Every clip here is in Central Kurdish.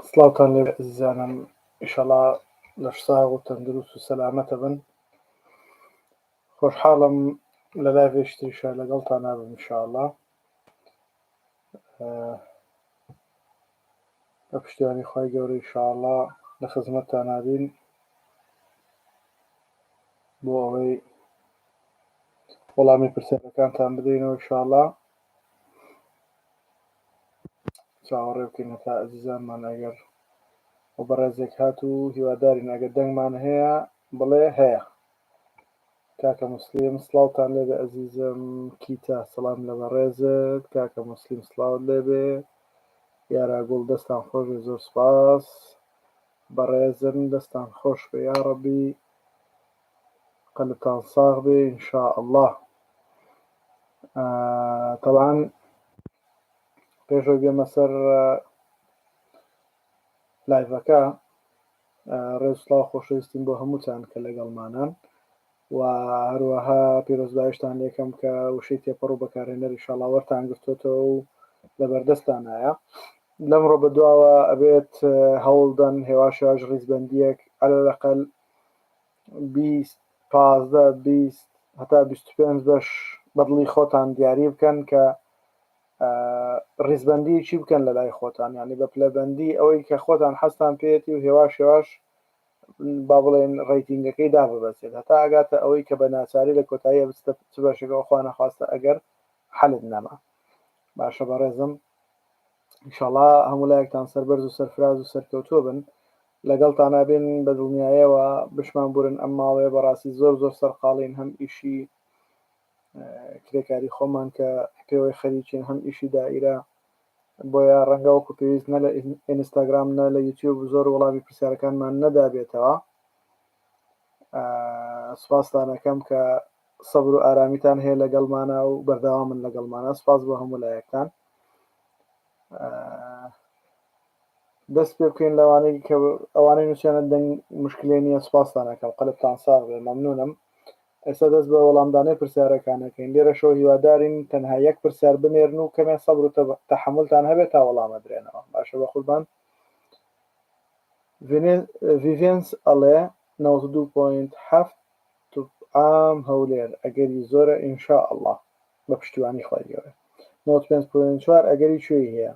سڵاوتان لێبێ ئەزیزانم ئیشەڵا لەش ساغ و تەندروست و سەلامەتە بن خۆشحاڵم لە لایڤێکی تریشا لەگەڵتان نابم ئینشاءاللە بە پشتیوانی خوای گەورە ئینشاءاللە لە خزمەتتان نابین بۆ ئەوەی وەڵامی پرسیارەکانتان بدەینەوە ئینشاءاللە چاوەڕێ بکەین هەتا ئەزیزانمان ئەگەر و بەڕێزێک هات و هیوادارین ئەگەر دەنگمان هەیە بڵێ هەیە کاکە موسلیم سڵاوتان لێبێ ئەزیزم کیتا سڵام لە بەڕێزت کاکە موسلیم سڵاوت لێبێ یارا گوڵ دەستان خۆش بێ زۆر سپاس بەڕێزن دەستان خۆش بێ یاڕەبی قەلبتان ساغ بێ ان شاء اللە تەبعەن پێشەوەی بێمە سەر لایڤەکە ڕێز سڵاو خۆشەویستیم بۆ هەمووتان کە لەگەڵمانان و هەروەها پیرۆزبایشتان لێکەم کە وشەی تێپەڕ و بەکارهێنەری شاڵاوەرتان گرتوێتەوە و لە بەردەستانایە لەمڕۆ بەدواوە ئەبێت هەوڵدەن هێواش هێواش ڕیزبەندیەک ئەلەقەل 20 15 20 هەتا 25 بەش بەدڵی خۆتان دیاری بکەن کە ڕیزبەندیی بکەن لە لای خۆتان یعنی بە پلەبەندی ئەوەی کە خۆتان حەستان پێێتی و هێواش هێواش با بڵێن ڕیتینگەکەی داببەزێت هەتا ئەگاتە ئەوەی کە بە ناچاری لە کۆتایی بچتە چ بەشێکەوە خوا نەخواستە ئەگەر حەلت نەما باشە بەڕێزم ئینشاڵا هەموو لایەکتان سەربەرز و سەرفراز و سەرکەوتووە بن لەگەڵتان بین بە دڵنیایەوە بشمان بورن ئەم ماوەیە بەڕاستی زۆر زۆر سەرقاڵین هەم ئیشی کرێکاری خۆمان کە پێوەی خەریکین هەم ئیشی دائیرە بۆیە ڕەنگە وەکو پێویست نە لە ئینستاگرام نە لە یوتیوب زۆر وەڵامی پرسیارەکانمان نەدابێتەوە سپاستانەکەم کە سەبر و ئارامیتان هەیە لەگەڵمانە و بەردەوامن لەگەڵمانە سپاس بۆ هەموو لایەکتان دەست پێ بکەین لەوانەی کە ئەوانەی نووسیانە دەنگ مشکلێ نییە سپاستان ئەکەم قەلبتان ساغ بێ مەمنونم ئێستا دەست بە وەڵامدانەی پرسیارەکان ئەکەین لێرەشەوە هیوادارین تەنها یەک پرسیار بنێرن و کەمێ سەبر و تەحەمولتان هەبێت تا وەڵام ئەدرێنەوە باشە بەقوربان ڤیڤێنس ئەڵێ 92.7 طب عام هەولێر ئەگەری زۆرە ان شاء اللە بە پشتیوانی خوای گەورە 95.4 ئەگەری کوێی هەیە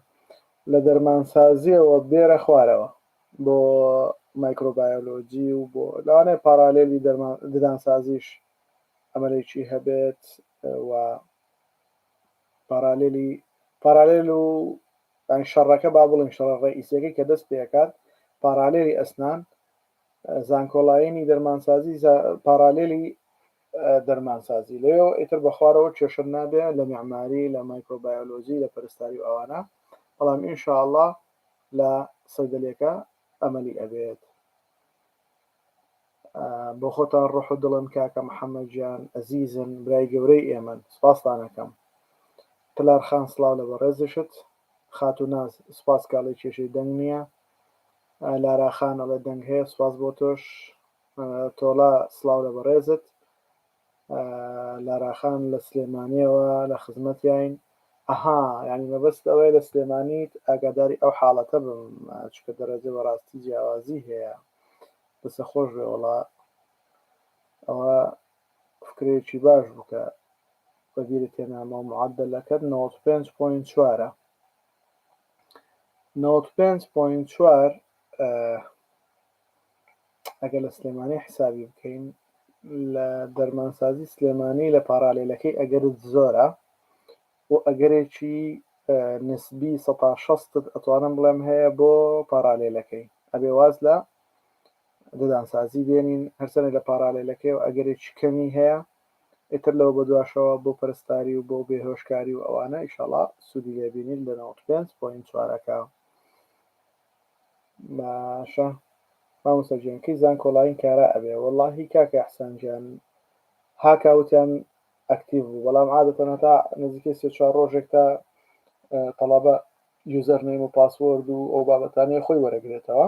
لە دەرمانسازیەوە بێرە خوارەوە بۆ مایکرۆبایۆلۆجی و بۆ لەوانەیە پارالێلی دەرمان ددانسازیش ئەمەلێکی هەبێت و پارالێلی پارالێل و یانی شەڕەکە با بڵێن شەڕە ڕئیسیەکەی کە دەست پێکات پارالێلی ئەسنان زانکۆڵاینی دەرمانسازی پارالێلی دەرمانسازی لەوێەوە ئیتر بەخوارەوە کێشە نابێ لە معماری لە مایکرۆبایۆلۆجی لە پەرستاری و ئەوانە بەڵام ئینشاءاللە لە سەیدەلێکە ئەمەلی ئەبێت بۆ خۆتان ڕۆح و دڵن کاکە محەممەد گیان ئەزیزن برای گەورەی ئێمەن سپاستان ئەکەم تلار خان سڵاو لە بەڕێزشت خاتوو ناز سپاس کاڵی کێشەی دەنگ نییە لارا خان ئەڵێ دەنگ هەیە سپاس بۆ تۆش تۆڵە سڵاو لە بەڕێزت لارا خان لە سلێمانیەوە لە خزمەتیاین ئەها یعنی مەبەست ئەوەیە لە سلێمانیت ئاگاداری ئەو حاڵەتە بم چکە دەرەجە بەڕاستی جیاوازی هەیە دەسە خۆش بێ وەڵا ئەوە فکرەیەکی باش بوو کە بەبیرت هێنامەوە معەدەلەکەت 95.4 95.4 ئەگەر لە سلێمانی حسابی بکەین لە دەرمانسازی سلێمانی لە پارالێلەکەی ئەگەرت زۆرە و ئەگەرێکی نسبی 16 ئەتوانم بڵێم هەیە بۆ پارالێلەکەی ئەبێ واز لە ددانسازی بێنین هەرچەنێ لە پارالێلەکەی و ئەگەرێکی کەمی هەیە ئیتر لەوە بەدواشەوە بۆ پەرستاری و بۆ بێهۆشکاری و ئەوانە ئیشەڵا سوودی لێبینین لە 95.4ەکە باشە مامۆستا گیان کەی زانکۆلاین کارا ئەبێ وەڵاهی کاکە ئەحسان گیان هاکا وتیان ئەکتیڤ بوو بەڵام عادەتەن هەتا نزیکەی سێ چوار ڕۆژێک تا تەڵەبە یوزەر نەیم و پاسوۆرد و ئەو بابەتانەی خۆی وەرەگرێتەوە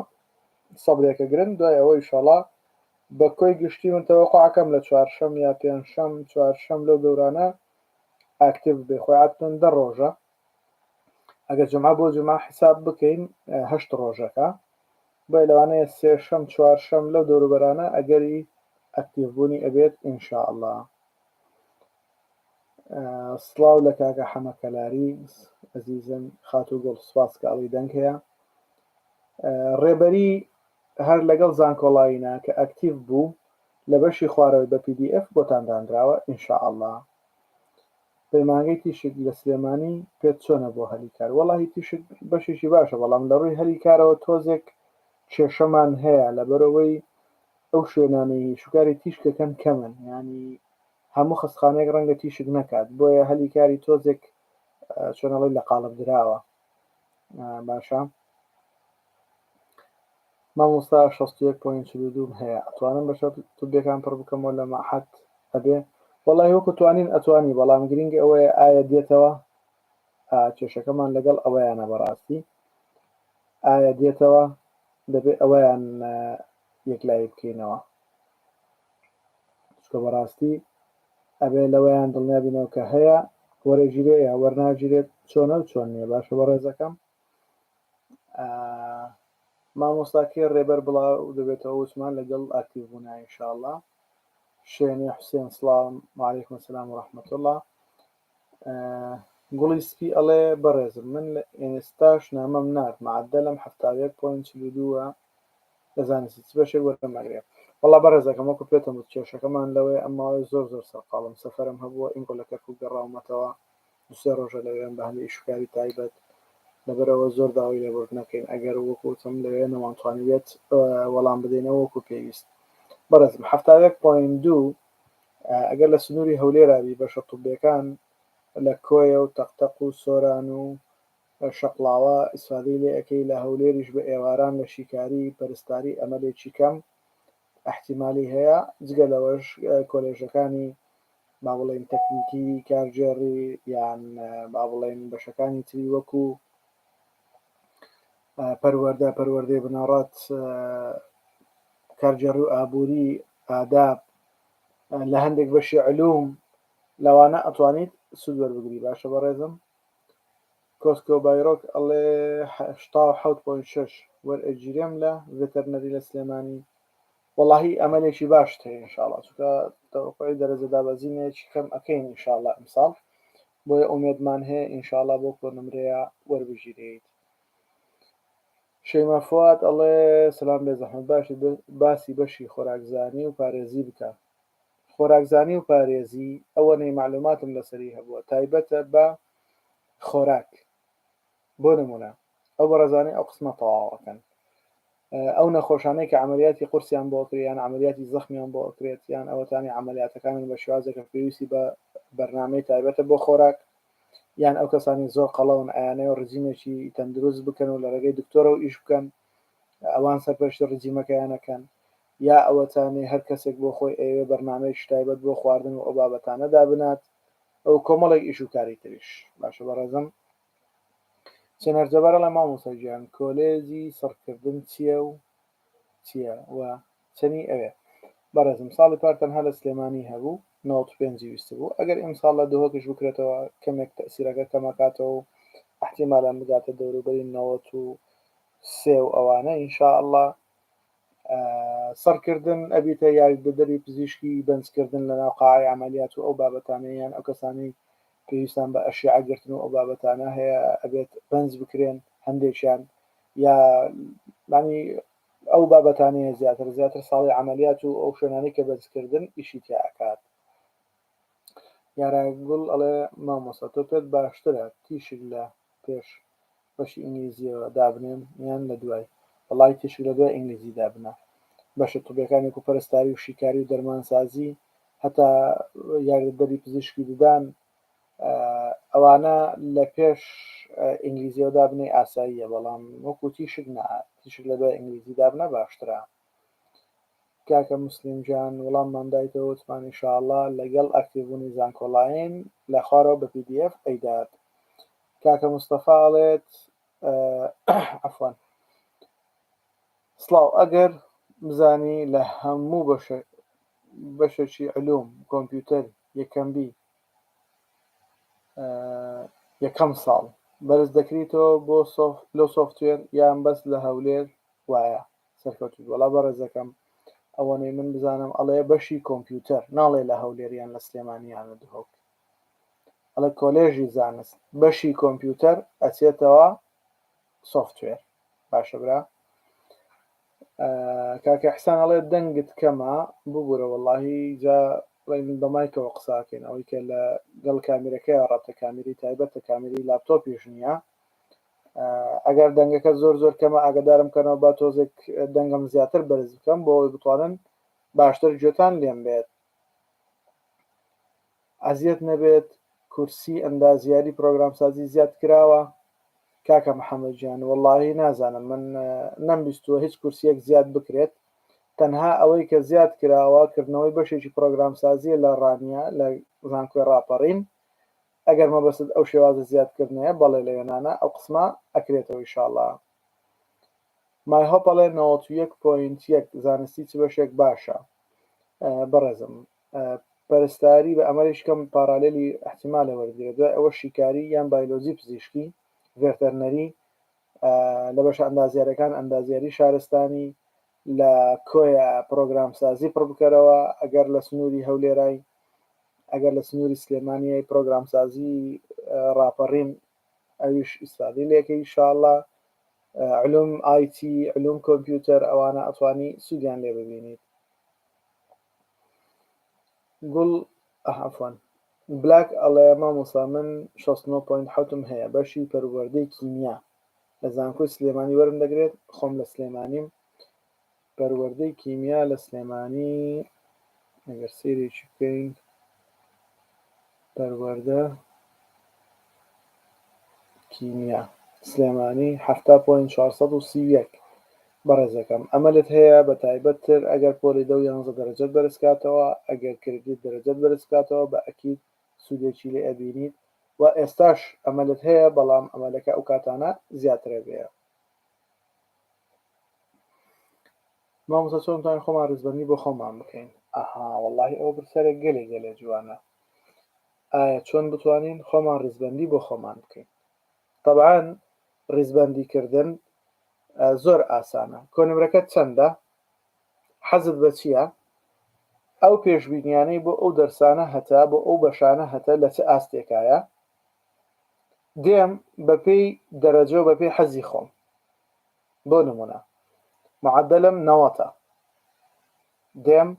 سەبرێکە گرن دوای ئەوە ئیشەڵا بە کۆی گشتی من تەوەقعەکەم لە چوارشەم یا پێنجشەم چوارشەم لەو دەورانە ئاکتیڤ بێ خۆی عادەتەن دە ڕۆژە. ئەگەر جمعە بۆ جمعە حیساب بکەین هەشت ڕۆژەکە بۆیە لەوانەیە سێشەم چوارشەم لەو دەوروبەرانە ئەگەری ئەکتیڤ بوونی ئەبێت ان شاء اللە. سڵاو لە کاکە حەمە کەلاری ئەزیزم خاتوو گوڵ سپاس کە ئەڵی دەنگ هەیە ڕێبەری هەر لەگەڵ زانکۆڵاینا کە ئەکتیڤ بوو لە بەشی خوارەوەی بە PDF بۆتان دانراوە ان شاء اللە. پەیمانگەی تیشک لە سلێمانی پێت چۆنە بۆ هەلی کار؟ وەڵاهی تیشک بەشێکی باشە بەڵام لە ڕووی هەلی کارەوە تۆزێک کێشەمان هەیە لەبەرئەوەی ئەو شوێنانەی شوکاری تیشکەکەن کەمن یانی هەموو خەستخانەیەک ڕەنگە تیشک نەکات بۆیە هەلی کاری تۆزێک چۆنەڵی لە قاڵب دراوە باشە مامۆستا 61.42 هەیە ئەتوانم بەشە طبیەکان پڕ بکەمەوە لە مەعهەد ئەبێ وەڵی وەکو توانین ئەتوانی بەڵام گرنگ ئەوەیە ئایا دێتەوە کێشەکەمان لەگەڵ ئەوەیانە بەڕاستی ئایا دێتەوە دەبێ ئەوەیان یەکلایی بکەینەوە چکە بەڕاستی ئەبێ لەوەیان دڵنیابینەوە کە هەیە وەرەگیرێ یا وەرناگیرێت چۆنە و چۆن نییە باشە بەڕێزەکەم مامۆستا کەی ڕێبەر بڵاو دەبێتەوە وتمان لەگەڵ ئاکتیڤ بوونا ان شاء اللە شێنێ حوسێن سڵاو وعلیکم السلام و رحمة اللە گوڵی سپی ئەڵێ بەڕێزم من لە ئێستاش نامەم نارد معەدەلم 71.42 ە لە زانستی چ بەشێک وەرم ئەگرێ وەڵا بەڕێزەکەم وەکو پێتم وت کێشەکەمان لەوەیە ئەم ماوەیە زۆر زۆر سەرقاڵم سەفەرم هەبووە ئیمڕۆ لە کەرکوک گەڕاومەتەوە دوو سێ ڕۆژە لەوێم بە هەندێ ئیشوکاری تایبەت لەبەرئەوە زۆر داوای لێبوردن ئەکەین ئەگەر وەکو وتم لەوێ نەمانتوانیبێت وەڵام بدەینەوە وەکو پێویست بەڕێزم 71.2 ئەگەر لە سنووری هەولێرا بی بەشە طبیەکان لە کۆیە و تەقتەق و سۆران و شەقڵاوە ئیسفادەی لێ ئەکەی لە هەولێریش بە ئێواران لە شیکاری پەرستاری ئەمەلێکی کەم ئیحتیمالی هەیە جگە لەوەش کۆلێژەکانی با بڵێین تەکنیکی کارگێڕی یان با بڵێین بەشەکانی تری وەکو پەروەردە پەروەردەی بنەڕەت کارگێڕی و ئابووری ئاداب لە هەندێک بەشی علوم لەوانە ئەتوانیت سوود وەربگری باشە بەڕێزم کۆسکۆ بایرۆک ئەڵێ 87.6 وەرئەگیرێم لە ڤێتەرنەری لە سلێمانی وەڵاهی ئەمەلێکی باشت هەیە ان شاء اللە چونکە تەوەقوعی دەرەجە دابەزینێکی کەم ئەکەین ان شاء اللە ئەمساڵ بۆیە ئومێدمان هەیە ان شاء اللە بۆ کۆنمرەیە وەربگیرێیت شەیما فواد ئەڵێ سلام بێ زەحمەت باشی باسی بەشی خۆراکزانی و پارێزی بکە خۆراکزانی و پارێزی ئەوەنەی معلوماتم لەسەری هەبووە تایبەتە بە خۆراک بۆ نمونە ئەو بەڕێزانەی ئەو قسمە تەواوەکەن ئەو نەخۆشانەی کە عملیاتی قورسیان بۆ ئەکرێت یان عملیاتی زەخمیان بۆ ئەکرێت یان ئەوەتانی عملیاتەکانن بە شێوازێکە پێویستی بە بەرنامەی تایبەتە بۆ خۆراک یان ئەو کەسانی زۆر قەڵەون ئەیانەوە ڕجیمێکی تەندروست بکەن و لە ڕێگەی دکتۆرەوە ئیش بکەن ئەوان سەرپەرشتی ڕجیمەکەیانەکەن یا ئەوەتانێ هەر کەسێک بۆ خۆی ئەیەوێ بەرنامەیەکی تایبەت بۆ خواردن و ئەو بابەتانە دابنات ئەو کۆمەڵێک ئیش و کاری تریش باشە بەڕێزم چنار جەبار ئەڵێ مامۆستا گیان کۆلێجی سڕکردن چییە و چییە و چەنی ئەوێ؟ بەڕێزم ساڵی پار تەنها لە سلێمانی هەبوو 95 ی ویستبوو ئەگەر ئیمساڵ لە دهۆکیش بکرێتەوە کەمێک تەئسیرەکە کەمەکاتەوە و ئیحتیمالەن بگاتە دەوروبەری 93 و ئەوانە ان شاء اللە سڕکردن ئەبیتە یاریدەدەری پزیشکی بەنجکردن لەناو قاعەی عەمەلیات و ئەو بابەتانەی یان ئەو کەسانەی پێویستان بە ئەشیعە گرتن و ئەو بابەتانە هەیە ئەبێت بەنج بکرێن هەندێکیان یا مانی ئەو بابەتانەیە زیاتر زیاتر ساڵی عەمەلیات و ئەو شوێنانەی کە بەنجکردن ئیشی تیا ئەکات یارا گوڵ ئەڵێ مامۆستا تۆ پێت باشترە تیشک لە پێش بەشی ئینگلیزیەوە دابنێم یان لە دوای وەڵاهی تیشک لە دوای ئینگلیزی دابنە بەشە طبیەکانی وەکو پەرستاری و شیکاری و دەرمانسازی هەتا یاریدەدەری پزیشکی ددان ئەوانە لە پێش ئینگلیزیەوە دابنێی ئاساییە بەڵام وەکو تیشک نا تیشک لە دوای ئینگلیزی دابنە باشترە کاکە موسلیم گیان وڵاممان دایتەوە وتمان ان شاء اللە لەگەڵ ئەکتیڤ بوونی زانکۆڵاین لە خوارەوە بە PDF ئەیدات کاکە مستەفا ئەڵێت عەفوان سڵاو ئەگەر بزانی لە هەموو بەشە بەشێکی علوم کۆمپیوتەر یەکەم بی یەکەم ساڵ بەرز دەکریتەوە بۆ لۆ سۆفتوێر یان بەس لە هەولێر وایە؟ سەرکەوتوبی وەڵا بەڕێزەکەم ئەوەنەی من بزانم ئەڵێ بەشی کۆمپیوتەر ناڵێ لە هەولێر یان لە سلێمانی یان لە دهۆک ئەڵێ کۆلێژی زانست بەشی کۆمپیوتەر ئەچێتەوە سۆفتوێر باشە برا کاکە حسان ئەڵێ دەنگت کەمە ببورە وەڵاهی جا بڵێن بە مایکەوە قساکەین ئەوەی کە لە گەڵ کامیرەکەی ڕەتە کامیری تایبەتە کامیری لاپتۆپیش نییە ئەگەر دەنگەکە زۆر زۆر کەمە ئاگدارم کەنەوە با تۆزێک دەنگم زیاتر بەرز بکەم بۆ ئەوەی بتوانن باشتر گوێتان لێم بێت ئەزیەت نەبێت کورسی ئەندازیاری پرۆگرامسازی زیاد کراوە کاکە محەممەد گیان وەڵاهی نازانم من نەمبیستووە هیچ کورسیەک زیاد بکرێت تەنها ئەوەی کە زیاد کراوە کردنەوەی بەشێکی پرۆگرامسازیە لە ڕانیە لە زانکۆی ڕاپەڕین ئەگەر مەبەست ئەو شێوازە زیادکردنەیە بەڵێ لە یۆنانا ئەو قسمە ئەکرێتەوە ئیشاڵا مای هۆپ ئەڵێ 91.1 زانستی چ بەشێک باشە بەڕێزم پەرستاری بە ئەمەریش کەم پارالێلی احتیمالە وەرگرێت دوای ئەوە شیکاری یان بایلۆجی پزیشکی ڤێتەرنەری لە بەشە ئەندازیارەکان ئەندازیاری شارستانی لە کۆیە پرۆگرامسازی پڕ بکەرەوە ئەگەر لە سنووری هەولێرای ئەگەر لە سنووری سلێمانیای پرۆگرامسازی ڕاپەڕین ئەویش ئیسفادەی لێکەی ئیشاڵڵا علوم ئایتی علوم کۆمپیوتەر ئەوانە ئەتوانی سوودیان لێ ببینیت گوڵ عەفوەن بلاک ئەڵێ مامۆستا من 69.7 م هەیە بەشی پەروەردەی کیمیا لە زانکۆی سلێمانی وەرم دەگرێت خۆم لە سلێمانیم پەروەردەی کیمیا لە سلێمانی ئەگەر سەیرێکی بکەین پەروەردە کیمیا سلێمانی 7.431 بەڕێزەکەم ئەمەلت هەیە بە تایبەت تر ئەگەر پۆلی دە و یانزە دەرەجەت بەرز کاتەوە ئەگەر کردیت دەرەجەت بەرز کاتەوە بە ئەکید سوودێکی لێ ئەبینیت و ئێستاش ئەمەلت هەیە بەڵام ئەمەلەکە ئەو کاتانە زیاترە بێ. مامۆستا چۆن بتوانین خۆمان ڕیزبەندی بۆ خۆمان بکەین ئەها وەڵاهی ئەوە پرسیارێک گەلێ گەلێ جوانە ئایا چۆن بتوانین خۆمان ڕیزبەندی بۆ خۆمان بکەین طبعا ڕیزبەندی کردن زۆر ئاسانە کۆنمرەکەت چەندە حەزت بە چییە ئەو پێشبینیانەی بۆ ئەو دەرسانە هەتا بۆ ئەو بەشانە هەتە لە چ ئاستێکایە دێم بەپێی دەرەجە و بەپێی حەزی خۆم بۆ نمونە معەدەلم نەوەتە دێم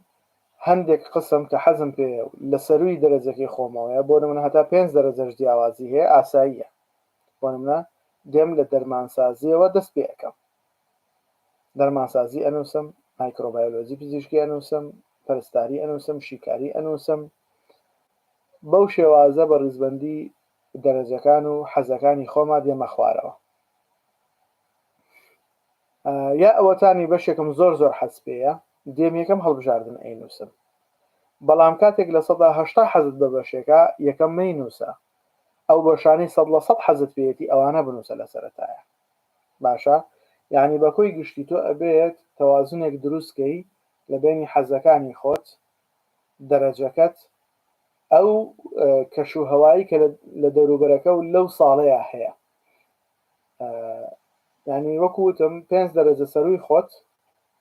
هەندێک قسم کە حەزم پێیە و لە سەروی دەرەجەکەی خۆمەوەیە بۆ نمونە هەتا پێنج دەرەجەش جیاوازی هەیە ئاساییە بۆ نمونە دێم لە دەرمانسازیەوە دەست پێ ئەکەم دەرمانسازی ئەنووسم مایکرۆبایۆلۆجی پزیشکی ئەنووسم پەرستاری ئەنووسم شیکاری ئەنووسم بەو شێوازە بە ڕیزبەندی دەرەجەکان و حەزەکانی خۆما دێمە خوارەوە یا ئەوەتانی بەشێکم زۆر زۆر حەز پێیە دێم یەکەم هەڵبژاردن ئەینووسم بەڵام کاتێک 80% حەزت بە بەشێکە یەکەم مەینووسە ئەو بەشانەی 100% حەزت پێیەتی ئەوانە بنووسە لە سەرەتایە باشە یعنی بە کۆی گشتی تۆ ئەبێت تەوازنێک دروستکەی لە بینی حەزەکانی خۆت دەرەجەکەت ئەو کەش و هەوایی کە لە دەوروبەرەکە و لەو ساڵەیە هەیە ینی وەکو وتم پێنج دەرەجە سەروی خۆت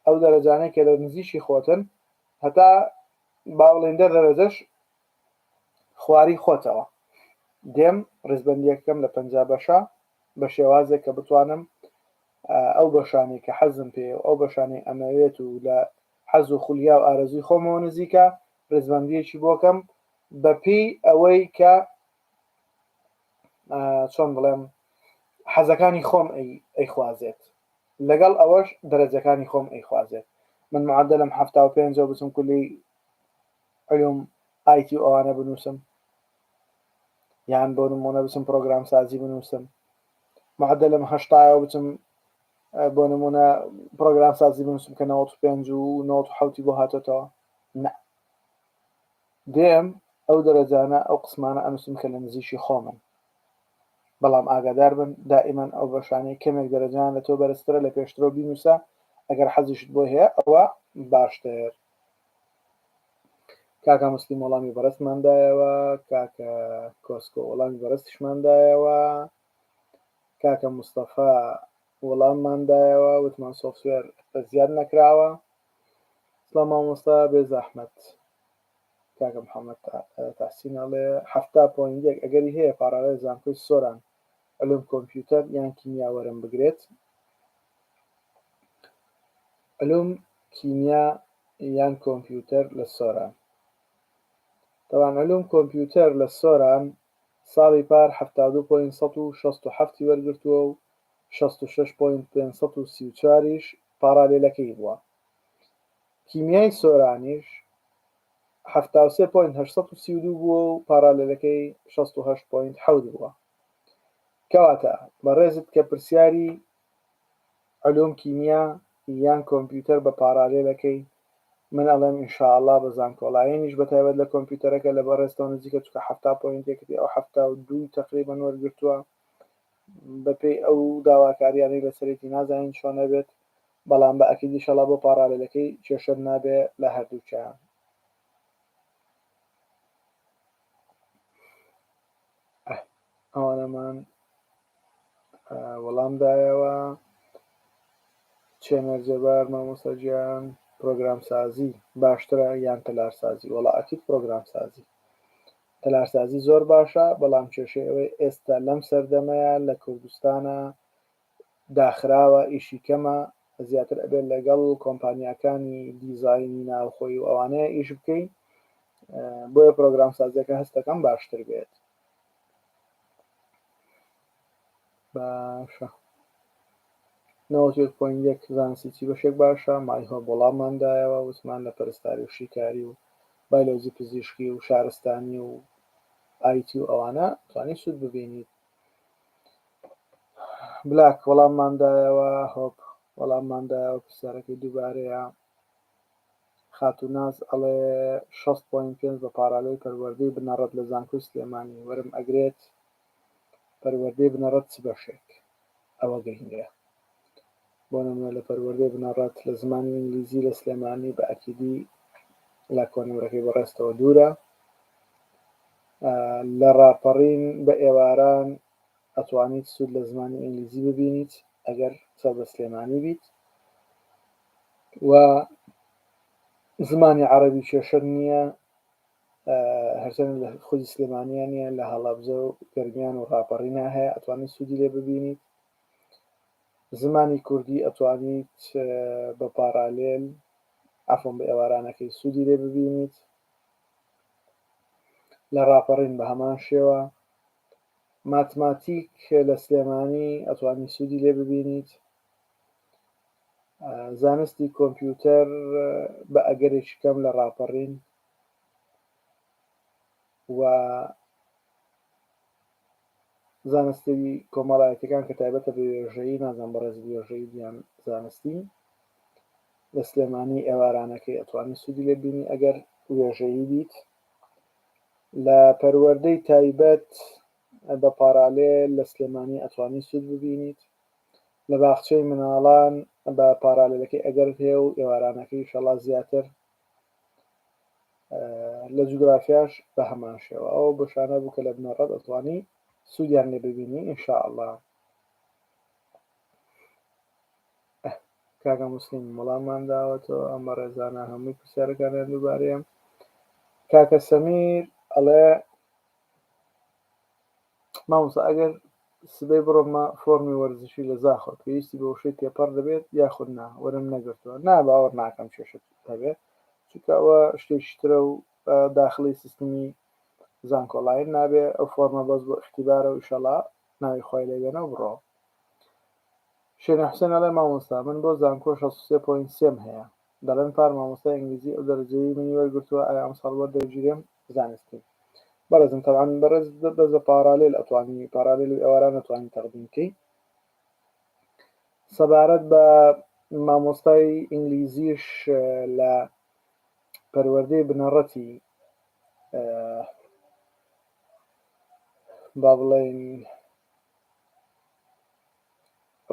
ئەو دەرەجانەی کە لە نزیکی خۆتن هەتا با بڵێین دە دەرەجەش خواری خۆتەوە دێم ڕیزبندیەکەم لە پ بەشە بە شێوازێک کە بتوانم ئەو بەشانەی کە حەزم پێ و ئەو بەشانەی ئەمەوێت و لە حەز و خولیا و ئارەزووی خۆمەوە نزیکە ڕیزبندیەکی بۆکەم بەپێی ئەوەی کە چۆن بڵێم حەزەکانی خۆم ئەیخوازێت لەگەڵ ئەوەش دەرەجەکانی خۆم ئەیخوازێت من معدلم 75 و بچم کولی علوم ئایتی و ئەوانە بنووسم یان بۆ نمونە بچم پرۆگرام سازی بنووسم معدلم هەشتایەوە بچم بۆ نمونە پرۆگرام سازی بنووسم کە 95 و 97 بۆ هاتۆتەوە نە دێم ئەو دەرەجانە ئەو قسمانە ئەنووسم کە لە نزیکی خۆمن بەڵام ئاگادار بن دائیمەن ئەو بەشانەی کەمێک دەرەجەیان لە تۆ بەرزترە لە پێشترەوە بینووسە ئەگەر حەزیشت بۆی هەیە ئەوە باشتر. کاکە موسلیم وەڵامی بەڕێزمان دایەوە کاکە کۆسکۆ وەڵامی بەڕێزتیشمان دایەوە. کاکە مستەفا وەڵاممان دایەوە وتمان software زیاد نەکراوە. سڵاو مامۆستا بێ زەحمەت کاکە محەممەد تەحسین ئەڵێ 70 point یەک ئەگەری هەیە parallel زانکۆی سۆران علوم کۆمپیوتەر یان کیمیا وەرم بگرێت؟ علوم کیمیا یان کۆمپیوتەر لە سۆران تەوان علوم کۆمپیوتەر لە سۆران ساڵی پار 72 point 167 ی وەرگرتووە و 66 point 534 یش parallel ەکەی بووە. کیمیای سۆرانیش 73 point 832 بووە و parallel ەکەی 68 point حەوت بووە. کەواتە بەڕێزت کە پرسیاری علوم کیمیا یان کۆمپیوتەر بە parallel ەکەی من ئەڵێم ان شاء اللە بە زانکۆڵاینیش بە تایبەت لە کۆمپیوتەرەکە لە بەڕێزتەوە نزیکە چونکە 70 point ێکتی ئەو 72 تقریبا وەرگرتووە بەپێی ئەو داواکاریانەی لەسەرێتی نازانین چۆن ئەبێت بەڵام بە ئەکید ئیشەڵا بۆ parallel ەکەی کێشەت نابێ لە هەردووکیان. ئەوانەمان وەڵام دایەوە. چێنەر جەبار مامۆستا گیان پرۆگرامسازی باشترە یان تەلارسازی؟ وەڵا ئەکید پرۆگرامسازی. تەلارسازی زۆر باشە بەڵام کێشەی ئەوەی ئێستا لەم سەردەمەیە لە کوردستانە داخراوە ئیشی کەمە زیاتر ئەبێت لەگەڵ کۆمپانیاکانی دیزاینی ناوخۆی و ئەوانەیە ئیش بکەی بۆیە پرۆگرام سازیەکە هەستەکەم باشتر بێت باشە 91.1 زانستی چی بەشێک باشە مای هۆپ وەڵاممان دایەوە وتمان لە پەرستاری و شیکاری و بایلۆجی پزیشکی و شارستانی و IT و ئەوانە توانی سوود ببینیت بلاک وەڵاممان دایەوە هۆپ وەڵاممان دایەوە پرسیارەکەی دووبارەیە خاتوو ناز ئەڵێ 60 point پێنج بە parallel پەروەردەی بنەڕەت لە زانکۆی سلێمانی وەرم ئەگرێت پەروەردەی بنەڕەت چ بەشێک؟ ئەوە گرنگە. بۆ نمونە لە پەروەردەی بنەڕەت لە زمانی ئینگلیزی لە سلێمانی بە ئەکیدی لە کۆنمرەکەی بەڕێزتەوە دوورە. لە ڕاپەڕین بە ئێواران ئەتوانیت سوود لە زمانی ئینگلیزی ببینیت ئەگەر سەر بە سلێمانی بیت و زمانی عەرەبی کێشەت نییە هەرچەند لە خودی سلێمانیا نییە لە هەڵەبجە و گەرمیان و ڕاپەڕینا هەیە ئەتوانیت سوودی لێ ببینیت زمانی کوردی ئەتوانیت بە parallel عەفوەن بە ئێوارانەکەی سوودی لێ ببینیت لە ڕاپەڕین بە هەمان شێوە ماتماتیک لە سلێمانی ئەتوانی سوودی لێ ببینیت زانستی کۆمپیوتەر بە ئەگەرێکی کەم لە ڕاپەڕین و زانستی کۆمەڵایەتەکان کە تایبەتە بە وێژەیی نازان بەڕێز وێژەیی یان زانستی لە سلێمانی ئێوارانەکەی ئەتوانی سوودی لێ بینی ئەگەر وێژەیی بیت لە پەروەردەی تایبەت بە parallel لە سلێمانی ئەتوانی سوود ببینیت لە باخچەی مناڵان بە parallel ەکەی ئەگەرت هەیە و ئێوارانەکەی ئیشەڵا زیاتر لە جوگرافیاش بە هەمان شێوە ئەو بەشانە بوو کە لە بنەڕەت ئەتوانی سوودیان لێ ببینی ان شاء اللە. کاکە موسلیم وەڵاممان داوەتەوە ئەم بەڕێزانە هەمووی پرسیارەکانیان دووبارەیە کاکە سەمیر ئەڵێ مامۆستا ئەگەر سبەی بڕۆمە فۆرمی وەرزشی لە زاخۆ پێویستی بە وشەی تێپەڕ دەبێت یاخود نا وەرم نەگرتووە نا باوەڕ ناکەم کێشت هەبێت چونکە ئەوە شتێکی ترە و داخلی سیستمی زانکۆلاین نابێ ئەو فۆرمە بەس بۆ ئیختیبارە و ئیشەڵا ناوی خۆی لێ بێنە و بڕۆ شێنە حوسێن ئەڵێ مامۆستا من بۆ زانکۆ 63 point سێم هەیە دەڵێن پار مامۆستای ئینگلیزی ئەو دەرەجەیەی منی وەرگرتووە ئایا ئەمساڵ وەردەگیرێم؟ زانستی بەڕێزم تەبعەن بەڕێز بەس بە parallel ئەتوانی parallel و ئێواران ئەتوانی تەقدیم کەی سەبارەت بە مامۆستای ئینگلیزیش لە پەروەردەی بنەڕەتی با بڵێین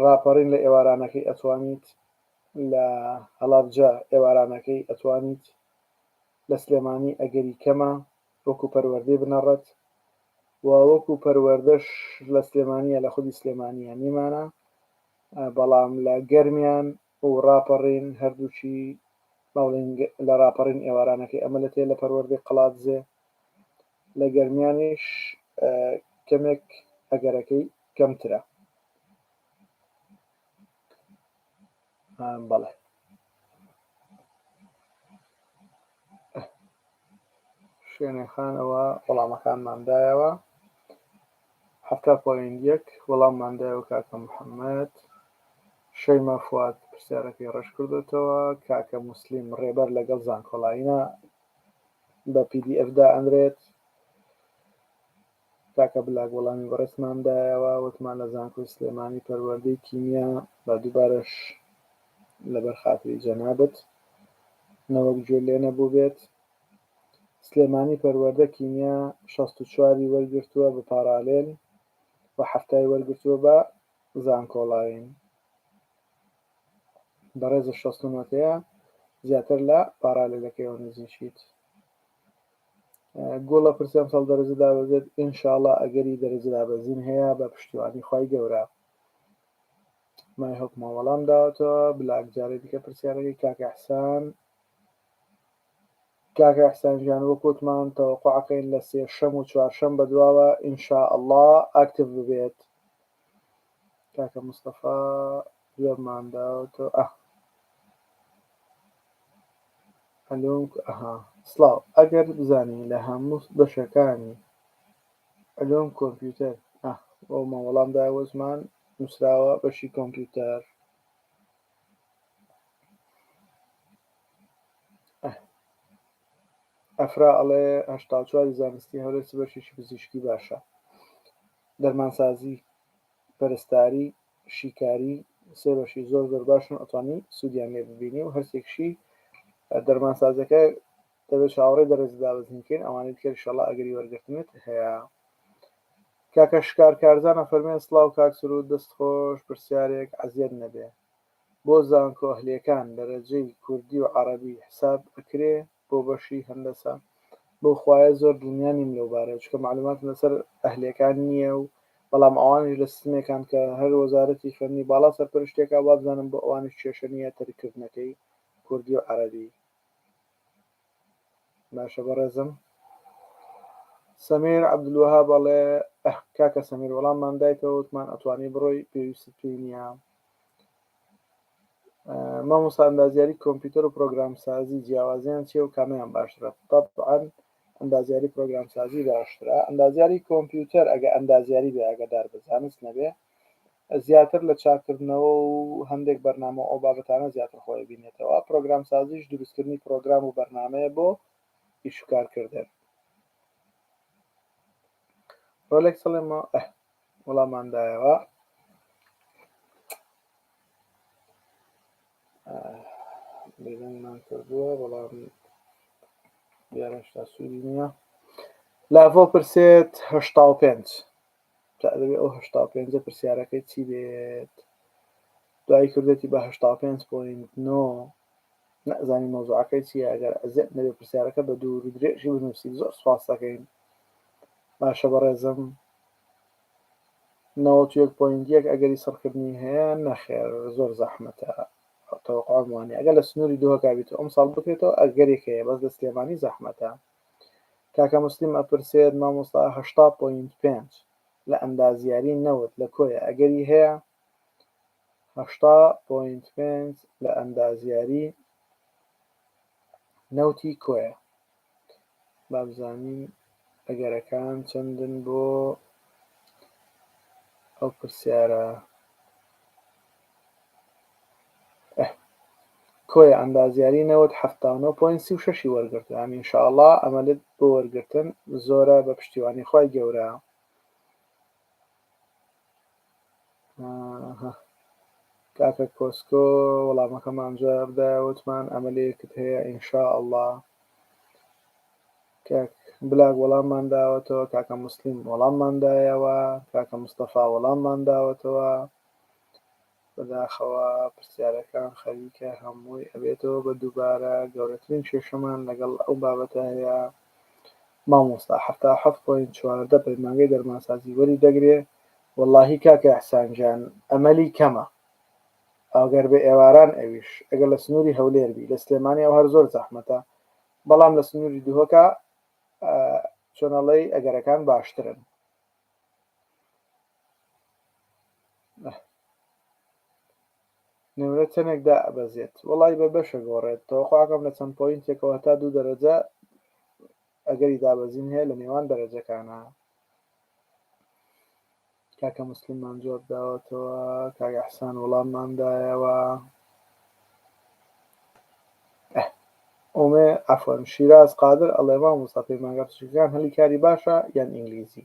ڕاپەڕین لە ئێوارانەکەی ئەتوانیت لە هەڵەبجە ئێوارانەکەی ئەتوانیت لە سلێمانی ئەگەری کەمە وەکو پەروەردەی بنەڕەت. و وەکو پەروەردەش لە سلێمانیە لە خودی سلێمانیە نیمانە بەڵام لە گەرمیان و ڕاپەڕین هەردووکی با بڵێین لە ڕاپەڕین ئێوارانەکەی ئەمە لە تێ لە پەروەردەی قەڵادزێ لە گەرمیانیش کەمێک ئەگەرەکەی کەمترە. بەڵێ شوێنێ خانەوە وەڵامەکانمان دایەوە 70.1 وەڵاممان دایەوە کاکە محەممەد شەیما فواد پرسیارەکەی ڕەش کردوتەوە کاکە موسلیم ڕێبەر لەگەڵ زانکۆڵاینە بە PDF دائەنرێت کاکە بلاک وەڵامی بەڕێزمان دایەوە وتمان لە زانکۆی سلێمانی پەروەردەی کیمیا بە دووبارەش لەبەر خاتری جەنابت نەوەک گوێ لێ نەبووبێت سلێمانی پەروەردە کیمیا 64 ی وەرگرتووە بە پاڕالێل و حەفتای وەرگرتووە بە زانکۆڵاین بەڕێزە 69 ەیە زیاتر لە پاڕالێلەکەیەوە نزیکیت. گوڵە پرسی ئەمساڵ دەرەجە دابەزێت ئینشاڵا ئەگەری دەرەجە دابەزین هەیە بە پشتیوانی خوای گەورە مای هۆپمان وەڵام داوەتەوە بلاک جارێ دیکە پرسیارەکەی کاکە حسان کاکە حسان گیان وەک وتمان تەوەقعەکەین لە سێشەم و چوارشەم بەدواوە ئینشا ئەڵڵا ئاکتیڤ ببێت کاکە مستەفا جوابمان داوەتەوە ئە علوم ئەها سڵاو ئەگەر بزانی لە هەموو بەشەکانی علوم کۆمپیوتەر ئە ئەومان وەڵام دایەوە زمان نووسراوە بەشی کۆمپیوتەر ئەفرا ئەڵێ 84 زانستی هەولێر چ بەشێکی پزیشکی باشە دەرمانسازی پەرستاری، شیکاری، سێ بەشی زۆر زۆر باشن ئەتوانی سوودیان لێ ببینی و هەرسێکشی دەرمانسازەکە دەبێت چاوەڕێی دەرەجە دابەزین بکەین ئەوانەی دیکە ئینشەڵا ئەگەری وەرگرتنت هەیە. کاکە شکار کارزان ئەفەرمێ سڵاو کاک سرود دەست خۆش پرسیارێک عەزیەت نەبێ بۆ زانکۆ ئەهلیەکان دەرەجەی کوردی و عەڕەبی حساب ئەکرێ بۆ بەشی هەندەسە؟ بەو خوایە زۆر دڵنیا نیم لەو بارەیە چونکە مەعلوماتم لەسەر ئەهلیەکان نییە و بەڵام ئەوانیش لە سیستمێکان کە هەر وەزارەتی خوێندنی باڵا سەرپەرشتیەکا وابزانم بۆ ئەوانیش کێشە نییە تەرککردنەکەی کوردی و عەرەبی. باشە بەڕێزم سەمیر عەبدولوەهاب ئەڵێ ئەه کاکە سەمیر وەڵاممان دایتەوە وتمان ئەتوانی بڕۆی پێویستت پێی نییە مامۆستا ئەندازیاری کۆمپیوتەر و پرۆگرامسازی جیاوازیان چییە و کامیان باشترە طبعا ئەندازیاری پرۆگرامسازی باشترە ئەندازیاری کۆمپیوتەر ئەگە ئەندازیاری بێ ئاگادار بە زانست نەبێ زیاتر لە چاککردنەوە و هەندێک بەرنامە و ئەو بابەتانە زیاتر خۆی بینێتەوە پرۆگرامسازیش دروستکردنی پرۆگرام و بەرنامەیە بۆ ئیشوکارکردن ڕۆلێکس ئەڵێمەوە ئه وەڵامان دایەوە بێدەنگمان کردووە بەڵام دیارە شتا سوودی نییە لاڤۆ پرسێت 85 تا دەبێ ئەو 85 پرسیارەکەی چی بێت دوایی کردێتی بە 85.9 نەزانی مەوزوعەکەی چییە ئەگەر ئەزیەت نەبێ پرسیارەکە بە دوور و درێژی بنووسی زۆر سوپاس دەکەین باشە بەڕێزم 91.1 ئەگەری سڕکردنی هەیە نەخێر زۆر زەحمەتە تەوەقعم وانە ئەگەر لە سنووری دهۆکا بیت و ئەمساڵ بکرێتەوە ئەگەرێک هەیە بەس لە سلێمانی زەحمەتە کاکە موسلیم ئەپرسێت مامۆستا 80.5 لە ئەندازیاری نەوت لە کۆیە ئەگەری هەیە 80.5 لە ئەندازیاری نەوتی کۆیە با بزانین ئەگەرەکان چەندن بۆ ئەو پرسیارە کۆیە ئەندازیاری نەوت 79.36 ی وەرگرتووە یانی ان شاء اللە ئەمەلت بۆ وەرگرتن زۆرە بە پشتیوانی خوای گەورە کاکە کۆسکۆ وەڵامەکەمان جواب دایە وتمان ئەمەلێکت هەیە ان شاء اللە کاک بلاک وەڵاممان داوەتەوە کاکە موسلیم وەڵاممان دایەوە کاکە مستەفا وەڵاممان داوەتەوە بەداخەوە پرسیارەکان خەریکە هەمووی ئەبێتەوە بە دووبارە گەورەترین کێشەمان لەگەڵ ئەو بابەتە هەیە. مامۆستا 77 point 14 پەیمانگەی دەرمانسازی وەری دەگرێ وەڵاهی کاکە ئیحسان گیان ئەمەلی کەمە ئەگەر بێ ئێواران ئەویش ئەگەر لە سنووری هەولێر بی لە سلێمانی ئەو هەر زۆر زەحمەتە بەڵام لە سنووری دهۆکا چۆنەڵێی ئەگەرەکان باشترن. نمرە چەنێک دائەبەزێت؟ وەڵای بە بەشە گۆڕێت تەوەقوعەکەم لە چەند point ێکەوە هەتا دوو دەرەجە ئەگەری دابەزین هەیە لە نێوان دەرەجەکانا. کاکە موسلیممان جواب داوەتەوە کاک ئەحسان وەڵاممان دایەوە ئۆمێ عەفوەن شیراز قادر ئەڵێ مامۆستا پەیمانگا پزیشکەکان هەلی کاری باشە یان ئینگلیزی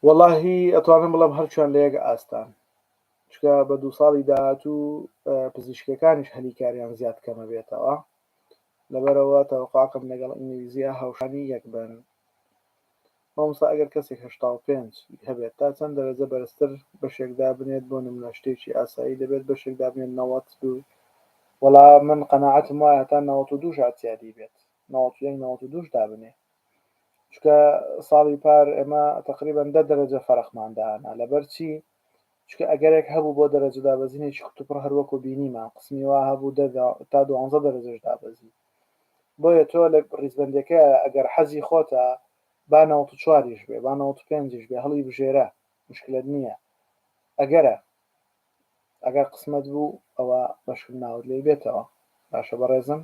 وەڵاهی ئەتوانم بڵێم هەرچوان لە یەک ئاستان چکە بە دوو ساڵی داهاتوو پزیشکەکانیش هەلی کاریان زیاد کەمە بێتەوە لەبەرەوە تەوەقعکەم لەگەڵ ئینگلیزیە هاوشانی یەک بن مامۆستا ئەگەر کەسێک 85 هەبێت تا چەند دەرەجە بەرزتر بەشێک دابنێت بۆ نمونە شتێکی ئاسایی دەبێت بەشێک دابنێت 92 وەڵا من قەناعەتم وایە تا 92 ئەتیادی بێت 91 92 دابنێ چونکە ساڵی پار ئێمە تقریبا دە دەرەجە فەرقمان دانا لەبەر چی چونکە ئەگەرێک هەبوو بۆ دەرەجە دابەزینێکی کوتوپڕ هەروەکو بینیمان قسمی وا هەبوو دە تا دوانزە دەرەجەش دابەزی بۆیە تۆ لە ڕیزبەندیەکە ئەگەر حەزی خۆتە با 94 یش بێ با 95 یش بێ هەڵی بژێرە مشکلت نییە ئەگەرە ئەگەر قسمەت بوو ئەوە بەشکم ناوت لێ بێتەوە باشە بەڕێزم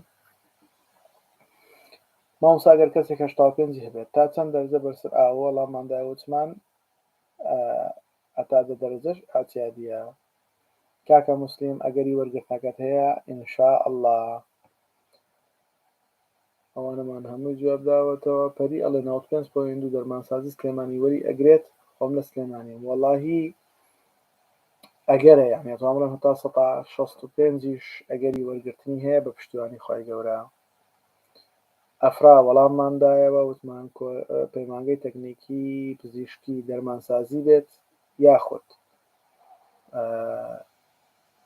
مامۆستا گەر کەسێک 85 هەبێت تا چەند دەرجە بەرزتر ئاوە وەڵاممان دایە وتمان هەتا دە دەرەجەش ئاچیادیە کاکە موسلیم ئەگەری وەرگرتنەکەت هەیە ان شاء اللە ئەوانەمان هەمووی جواب داوەتەوە پەری ئەڵێ 95 point دوو دەرمانسازی سلێمانی وەری ئەگرێت خۆم لە سلێمانیم وەڵاهی ئەگەرە یعنی ئەتوانم بڵێم هەتا سەتا 65یش ئەگەری وەرگرتنی هەیە بە پشتیوانی خوای گەورە ئەفرا وەڵاممان دایەوە وتمان پەیمانگەی تەکنیکی پزیشکی دەرمانسازی بێت یاخود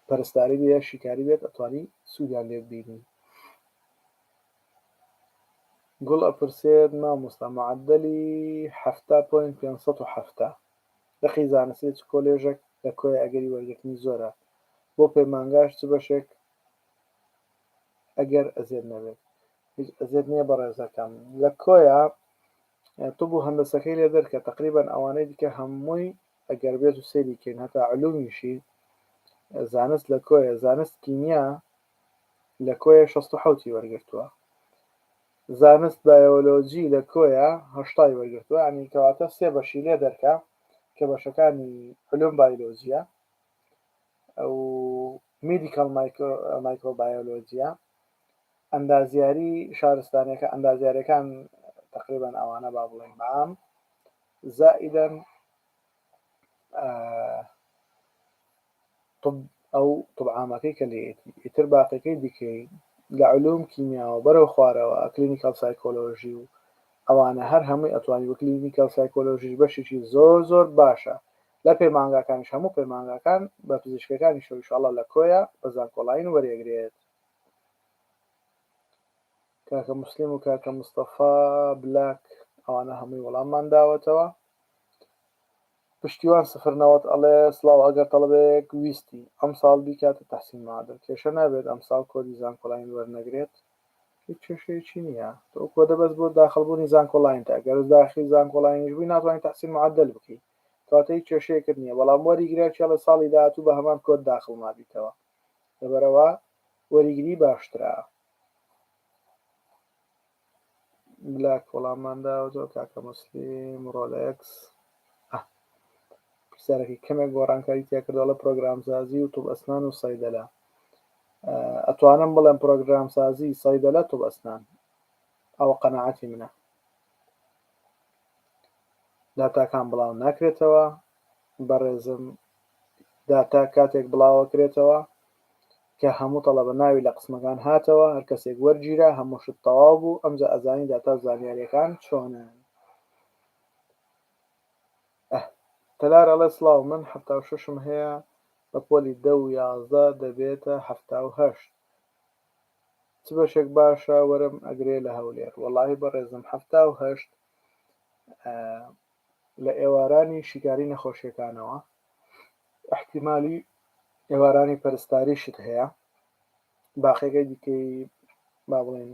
پەرستاری بێ شیکاری بێت ئەتوانی سوودیان لێ ببینی گوڵ ئەپرسێت مامۆستا معەدەلی حەفتا point پێنج سەد و حەفتا لقی زانستی چ کۆلێژێک لە کۆیە ئەگەری وەرگرتنی زۆرە بۆ پەیمانگاش چ بەشێک ئەگەر ئەزێت نەبێت هیچ ئەزێت نییە بەڕێزەکەم لە کۆیە طب و هەندەسەکەی لێ دەرکە تقریبان ئەوانەی دیکە هەمووی ئەگەر بێت و سەیری کەین هەتا علومیشی زانست لە کۆیە زانست کیمیا لە کۆیە 67 ی وەرگرتووە زانست بایۆلۆجی لە کۆیە هەشتای وەرگرتووە ینی کەواتە سێ بەشی لێ دەرکە کە بەشەکانی علوم بایۆلۆجیە ئەو medical مایکرۆبایۆلۆجیە ئەندازیاری شارستانیەکە ئەندازیارەکان تقریبا ئەوانە با بڵێین بەعام زائیدەن طب ئەو طب عامەکەی کە لێیەتی ئیتر باقیەکەی دیکەی لە علوم کیمیاوە بەرەو خوارەوە clinical psychology و ئەوانە هەر هەمووی ئەتوانی وە clinical psychology ش بەشێکی زۆر زۆر باشە لە پەیمانگاکانیش هەموو پەیمانگاکان بە پزیشکەکانیشەوە ئیشاڵڵا لە کۆیە بە زانکۆلاین وەرێگرێت کاکە موسلیم و کاکە مستەفا بلاک ئەوانە هەمووی وەڵاممان داوەتەوە پشتیوان سفر نەوەت ئەڵێ سڵاو ئەگەر تەڵەبەیەک ویستی ئەمساڵ بیکاتە تەحسین معادل کێشە نابێت ئەمساڵ کۆدی زانکۆلاین وەرنەگرێت؟ هیچ کێشەیەکی نییە تۆ کۆدە بەس بۆ داخڵبوونی زانکۆلاینتە ئەگەر داخلی زانکۆلاینیش بووی ناتوانانی تەحسین معدل بکەی کەواتە هیچ کێشەیەکت نییە بەڵام وەریگرە کێڵێ ساڵی داهاتوو بە هەمان کۆد داخڵ نابیتەوە لەبەرەوە وەریگری باشترە بلاک وەڵاممان داوەتەوە کاکە موسلیم ڕۆلێکس پرسیارەکەی کەمێک گۆڕانکاری تیا کردووە لە پرۆگرامسازی و طب ئەسنان و سەیدەلە ئەتوانم بڵێم پرۆگرامسازی سەیدەلە طب ئەسنان ئەوە قەناعەتی منە داتاکان بڵاو ناکرێتەوە بەڕێزم داتا کاتێک بڵاوەکرێتەوە کە هەموو تەڵەبە ناوی لە قسمەکان هاتەوە هەر کەسێک وەرگیرا هەموو شت تەواو بوو ئەمجا ئەزانی داتا و زانیاریەکان چۆنن. ئه تەلار ئەڵێ سڵاو من 76م هەیە بە پۆلی دە و 11 دەبێتە 78. چ بەشێک باشە وەرم ئەگرێ لە هەولێر؟ وەڵاهی بەڕێزم 78 لە ئێوارانی شیکاری نەخۆشیەکانەوە احتیمالی ئێوارانی پەرستاریشت هەیە باقیەکەی دیکەی با بڵێن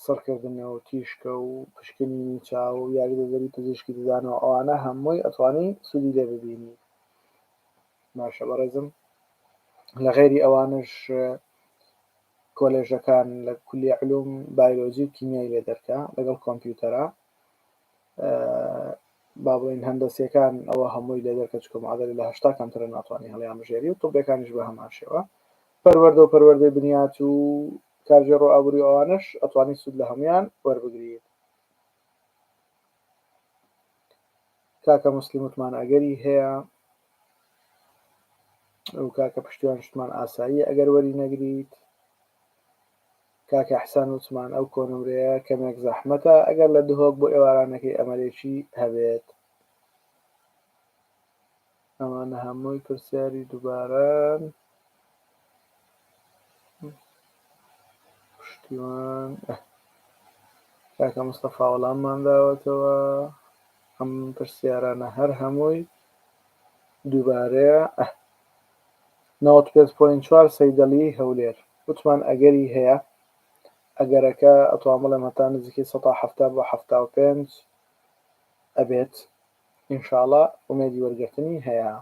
سڕکردنە و تیشکە و پشکنینی چاو و یاریدەدەری پزیشکی ددانەوە ئەوانە هەمووی ئەتوانی سوودی لێ ببینی باشە بەڕێزم لە غەیری ئەوانەش کۆلێژەکان لە کولیە علوم بایلۆجی و کیمیای لێ دەرکە لەگەڵ کۆمپیوتەرە با بڵێین هەندەسیەکان ئەوە هەمووی لێ دەرکە چکە معادلە لە 80 کەمترە ناتوانانی هەڵیان بژێری و طبەکانیش بە هەمان شێوە پەروەردە و پەروەردەی بنیات و کارگێڕ و ئابووری و ئەوانەش ئەتوانی سوود لە هەمویان وەربگریت. کاکە موسلیم وتمان ئەگەری هەیە و کاکە پشتیوان شتمان ئاساییە ئەگەر وەری نەگریت. کاکە حسان وتمان ئەو کۆنمرەیە کەمێک زەحمەتە ئەگەر لە دهۆک بۆ ئێوارانەکەی ئەمەلێکی هەبێت. ئەمانە هەمووی پرسیاری دووبارەن. پشتیوان کاکە مستەفا وەڵاممان داوەتەوە ئەم پرسیارانە هەر هەمووی دووبارەیە. 95.4 سەیدەڵی هەولێر وتمان ئەگەری هەیە ئەگەرەکە ئەتوان بڵێم هەتا نزیکەی 170 بۆ 75 ئەبێت ئینشاڵا ئومێدی وەرگرتنی هەیە.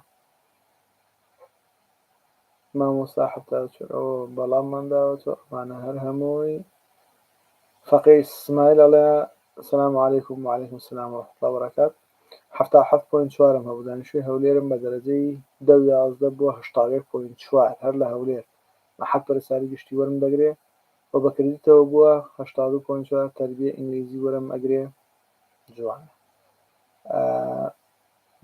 مامۆستا 74 ئەوە بەڵاممان داوەتەوە ئەمانە هەر هەمووی فەقێ سمایل ئەڵێ سلام علیکم و علیکم سلام و رحمة الله وبرکات 77.4 م هەبوو دانیشتووی هەولێرم بە دەرەجەی دە و 11 بووە 81.4 هەر لە هەولێر مەحەک پەرستاری گشتی وەرم دەگرێ و بە کردیتەوە بووە 82.4 تەربیە ئینگلیزی وەرم ئەگرێ جوانە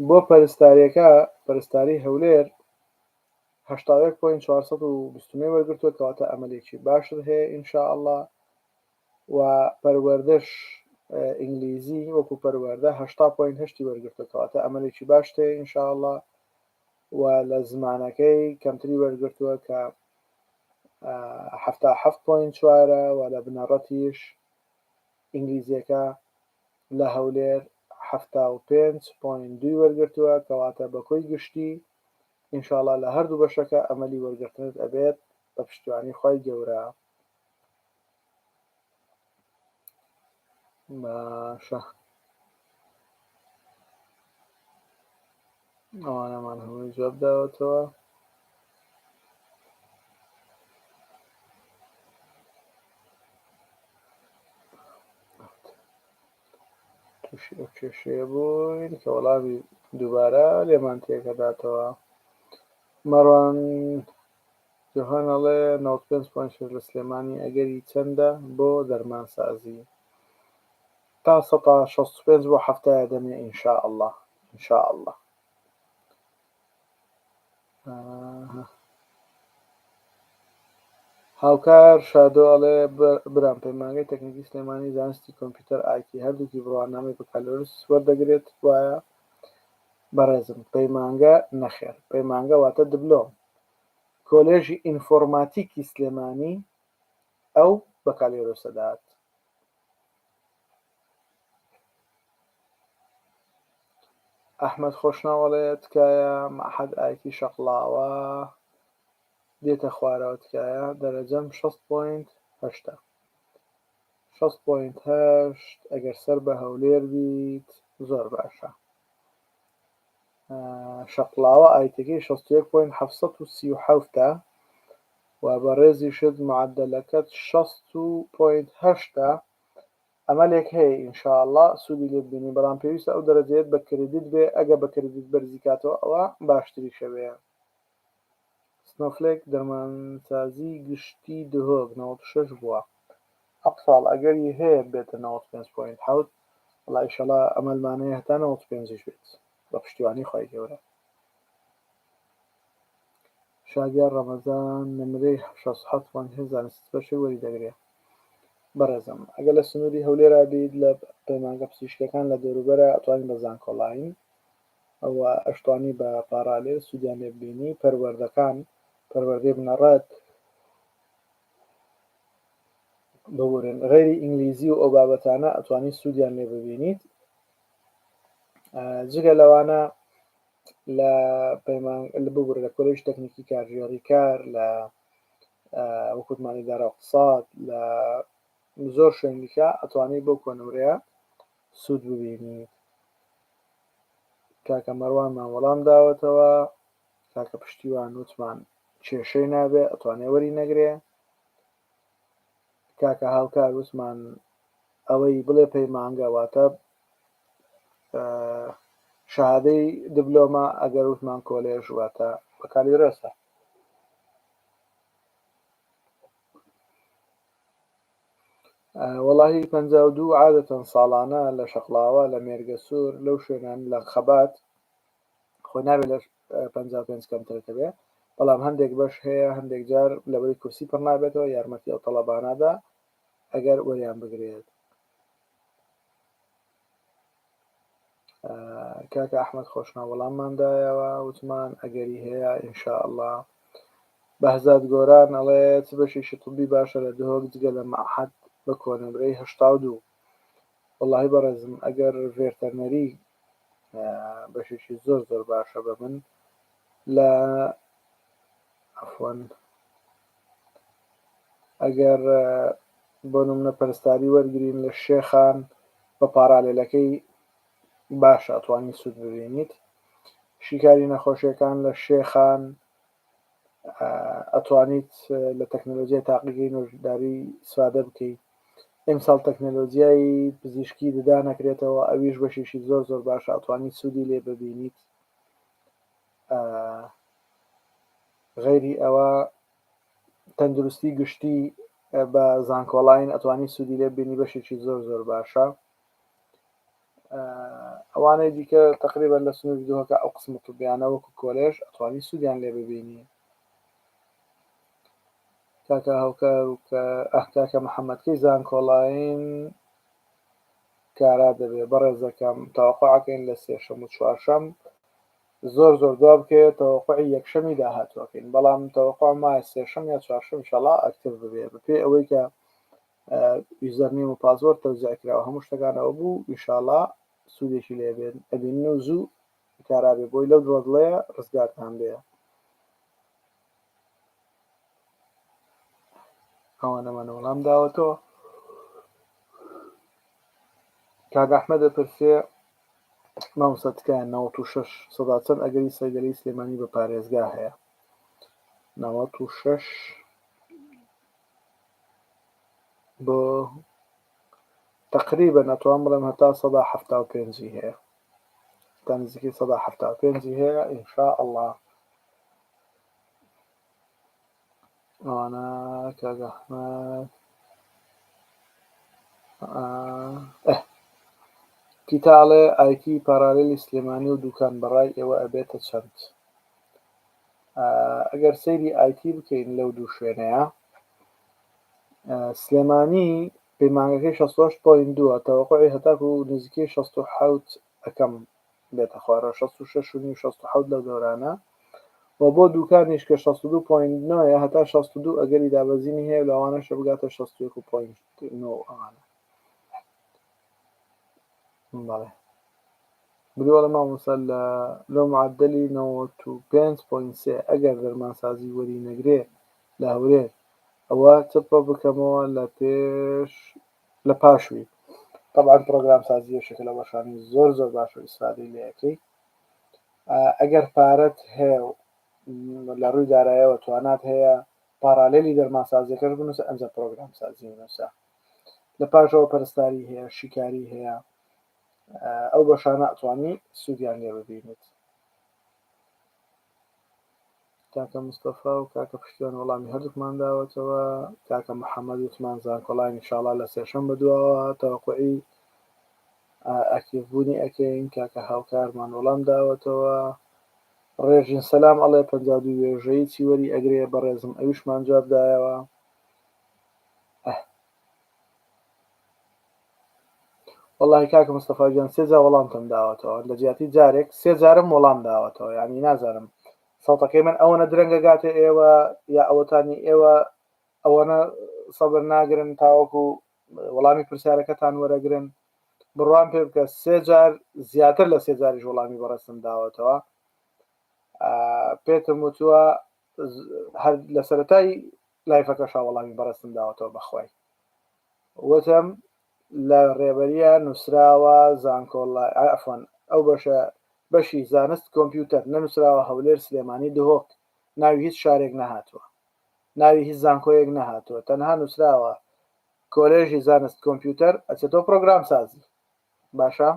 بۆ پەرستاریەکە پەرستاری هەولێر 81.429 وەرگرتووە کەواتە ئەمەلێکی باشت هەیە ان شاء اللە و پەروەردەش ئینگلیزی وەکو پەروەردە 80.8 وەرگرتووە کەواتە ئەمەلێکی باشت هەیە ان شاء اللە و لە زمانەکەی کەمتری وەرگرتووە کە 77.4 و لە بنەڕەتیش ئینگلیزیەکە لە هەولێر 75 point دووی وەرگرتووە کەواتە بە کۆی گشتی ان شاء اللە لە هەردوو بەشەکە ئەمەلی وەرگرتنت ئەبێت بە پشتیوانی خوای گەورە. باشە ئەوانەمان هەمووی جواب داوەتەوە. تووشی ئەو کێشەیە بووین کە وەڵامی دووبارە لێمان تێکەداتەوە. مەڕوان جۆهان ئەڵێ 95.6 لە سلێمانی ئەگەری چەندە بۆ دەرمانسازی؟ تا 65% بۆ 70 دەمێ إن شاء الله إن شاء الله. هاوکار شادۆ ئەڵێ برام پەیمانگەی تەکنیکی سلێمانی زانستی کۆمپیوتەر IT هەردووکی بڕوانامەی بەکالۆرس وەردەگرێت وایە؟ بەڕێزم پەیمانگە نەخێر پەیمانگە واتە دبلۆم کۆلێژی ئینفۆرماتیکی سلێمانی ئەو بەکالۆرۆسە دات. ئەحمەد خۆشناو ئەڵێ تکایە مەعهەد IT شەقڵاوە دێتە خوارەوە تکایە دەرەجەم شەست point هەشتە شەست point هەشت ئەگەر سەر بە هەولێر بیت زۆر باشە شەقڵاوە IT ەکەی 61 point 737 و بەڕێزیشت معدلەکەت 60 point هەشتە ئەمەلێک هەیە ان شاء اللە سوودی لێ ببینی بەڵام پێویستە ئەو دەرەجەیەت بە credit بێ ئەگە بە credit بەرزی کاتەوە ئەوە باشتریشە بێ. سنۆفلێک دەرمانسازی گشتی دهۆک 96 بووە ئەمساڵ ئەگەری هەیە بێتە 95.7 وەڵا ئیشەڵا ئەمەلمان هەیە هەتا 95 یش بێت بە پشتیوانی خوای گەورە. شادیار ڕەمەزان نمرەی 67.8 زانستی بەشێک وەری دەگرێ. بەڕێزم ئەگەر لە سنووری هەولێرا بیت لە پەیمانگە پزیشکیەکان لە دەوروبەرە ئەتوانی بە زانکۆلاین و ئەشتوانی بە پاڕالێل سوودیان لێ ببینی پەروەردەکان پەروەردەی بنەڕەت. ببورن غەیری ئینگلیزی و ئەو بابەتانە ئەتوانی سوودیان لێ ببینیت. جگە لەوانە لە پەیمان لە ببورە لە کۆلێژ تەکنیکی کارگێڕی کار لە وەکوتمان ئیدارە اقتصاد لە زۆر شوێن دیکە ئەتوانی بۆ کۆنمرەیە سوود ببینیت. کاکە مەروانمان وەڵام داوەتەوە. کاکە پشتیوان وتمان کێشەی نابێ ئەتوانێ وەری نەگرێ. کاکە هاوکار وتمان ئەوەی بڵێ پەیمانگە واتە شەهادەی دبلۆمە ئەگەر وتمان کۆلێژ واتە بەکالیۆرۆسە. وەڵاهی 52 عادەتەن ساڵانە لە شەقڵاوە لە مێرگەسوور لەو شوێنان لە خەبات خۆی نابێت لە 55 کەمترت هەبێ بەڵام هەندێک بەش هەیە هەندێک جار لەبەری کورسی پڕ نابێتەوە یارمەتی ئەو تەڵەبانەدا ئەگەر وەریان بگرێت. کاکە ئەحمەد خۆشناو وەڵاممان دایەوە وتمان ئەگەری هەیە ئینشاءاللە. بەهزاد گۆران ئەڵێ چ بەشێکی طبی باشە لە دهۆک جگە لە مەعهەد بە کۆنمرەی 82؟ وەڵاهی بەڕێزم ئەگەر ڤێرتەرنەری بەشێکی زۆر زۆر باشە بە من لە عەفوەن ئەگەر بۆ نمونە پەرستاری وەرگین لە شێخان بە پارالێلەکەی باشە ئەتوانی سوود ببینیت شیکاری نەخۆشیەکان لە شێخان ئەتوانیت لە تەکنەلۆجیای تاقیگەی نۆژداری سوادە بکەیت ئیمساڵ تەکنەلۆجیای پزیشکی ددان ئەکرێتەوە ئەویش بەشێکی زۆر زۆر باشە ئەتوانی سوودی لێ ببینیت غەیری ئەوە تەندروستی گشتی بە زانکۆڵاین ئەتوانی سوودی لێ بینی بەشێکی زۆر زۆر باشە ئەوانەی دیکە تقریبا لە سنووری دهۆکە ئەو قسمە طبیانە وەکو کۆلێژ ئەتوانی سوودیان لێ ببینی. کاکە هاوکار و کە ئەه کاکە محەممەد کەی زانکۆڵاین کارا دەبێ بەڕێزەکەم تەوەقعەکەین لە سێشەم و چوارشەم زۆر زۆر دوا بکەوێت تەوەقعی یەکشەمی داهاتوەکەین بەڵام تەوەقع مایە سێشەم یا چوارشەم ئینشاڵڵا active ببێ بەپێی ئەوەی کە username و password تەوزیع کراوە هەموو شتەکان ئەوە بوو ئینشاڵڵا سوودێکی لێ بێن ئەبینن و زوو کارا بێ بۆی لەو دڵەدڵەیە ڕزگارتان بێ. ئەوانەمان وەڵام داوەتەوە. کاک ئەحمەد دەپرسێ مامۆستا تکایە 96 سەدا چەند ئەگەری سەیدەلەی سلێمانی بە پارێزگا هەیە؟ 96 بۆ تقریبا ئەتوان بڵێم هەتا سەدا 75 هەیە تا نزیکەی سەدا 75 هەیە ئینشاء الله ئەوانە کاک ئەحمەد ئه کیتا ئەڵێ IT parallel ی سلێمانی و دوکان بەڕای ئێوە ئەبێتە چەند؟ ئەگەر سەیری IT بکەین لەو دوو شوێنەیە سلێمانی پەیمانگەکەی 68.2 تەوەقعی هەتاکو نزیکەی 67 ئەکەم بێتە خوارەوە 66 و نیو 67 لەو دەورانە و بۆ دوکانیش کە 62.9 یە هەتا 62 ئەگەری دابەزینی هەیە و لەوانەشە بگاتە 61.9 ئەوانە بەڵێ بلوەڵە مامۆستا لە لۆ معدلی 95.3 ئەگەر دەرمانسازی وەری نەگرێ لە هەولێر ئەوە چپە بکەمەوە لە پێش لە پاشوی تەبعەن پرۆگرام سازی یەکێکە لە بەشانی زۆر زۆر باش و ئیسفادەی لێ ئەکەی ئەگەر پارەت هەیە و لە ڕووی دارایەوە توانات هەیە parallel ی دەرمانسازیەکەش بنووسە ئەنجا پرۆگرام سازی بنووسە لە پاشەوە پەرستاری هەیە شیکاری هەیە ئەو بەشانە ئەتوانی سوودیان لێ ببینیت. کاکە مستەفا و کاکە پشتیوان وەڵامی هەردووکمان داوەتەوە. کاکە محەممەد وتمان زانکۆلاین ئینشاڵا لە سێشەم بەدواوە تەوەقوعی active بوونی ئەکەین. کاکە هاوکارمان وەڵام داوەتەوە. ڕێژین سەلام ئەڵێ 52 وێژەیی چی وەری ئەگرێ بەڕێزم ئەویشمان جواب دایەوە. ئەه. وەڵاهی کاکە مستەفا گیان سێ جار وەڵامتم داوەتەوە لە جیاتی جارێک سێ جارم وەڵام داوەتەوە یعنی نازانم سەوتەکەی من ئەوەنە درەنگە گاتە ئێوە یا ئەوەتانی ئێوە ئەوەنە سەبر ناگرن تاوەکو وەڵامی پرسیارەکەتان وەرەگرن بڕوام پێ بکە سێ جار زیاتر لە سێ جاریش وەڵامی بەڕێزتم داوەتەوە پێتم وتووە هەر لە سەرەتای لایفەکەشا وەڵامی بەڕێزتم داوەتەوە بەخوای وتم لە ڕێبەریە نووسراوە زانکۆڵ عەفوەن ئەو بەشە بەشی زانست کۆمپیوتەر نەنووسراوە هەولێر سلێمانی دهۆک ناوی هیچ شارێک نەهاتووە ناوی هیچ زانکۆیەک نەهاتووە تەنها نووسراوە کۆلێژی زانست کۆمپیوتەر ئەچێتەوە پرۆگرام سازی باشە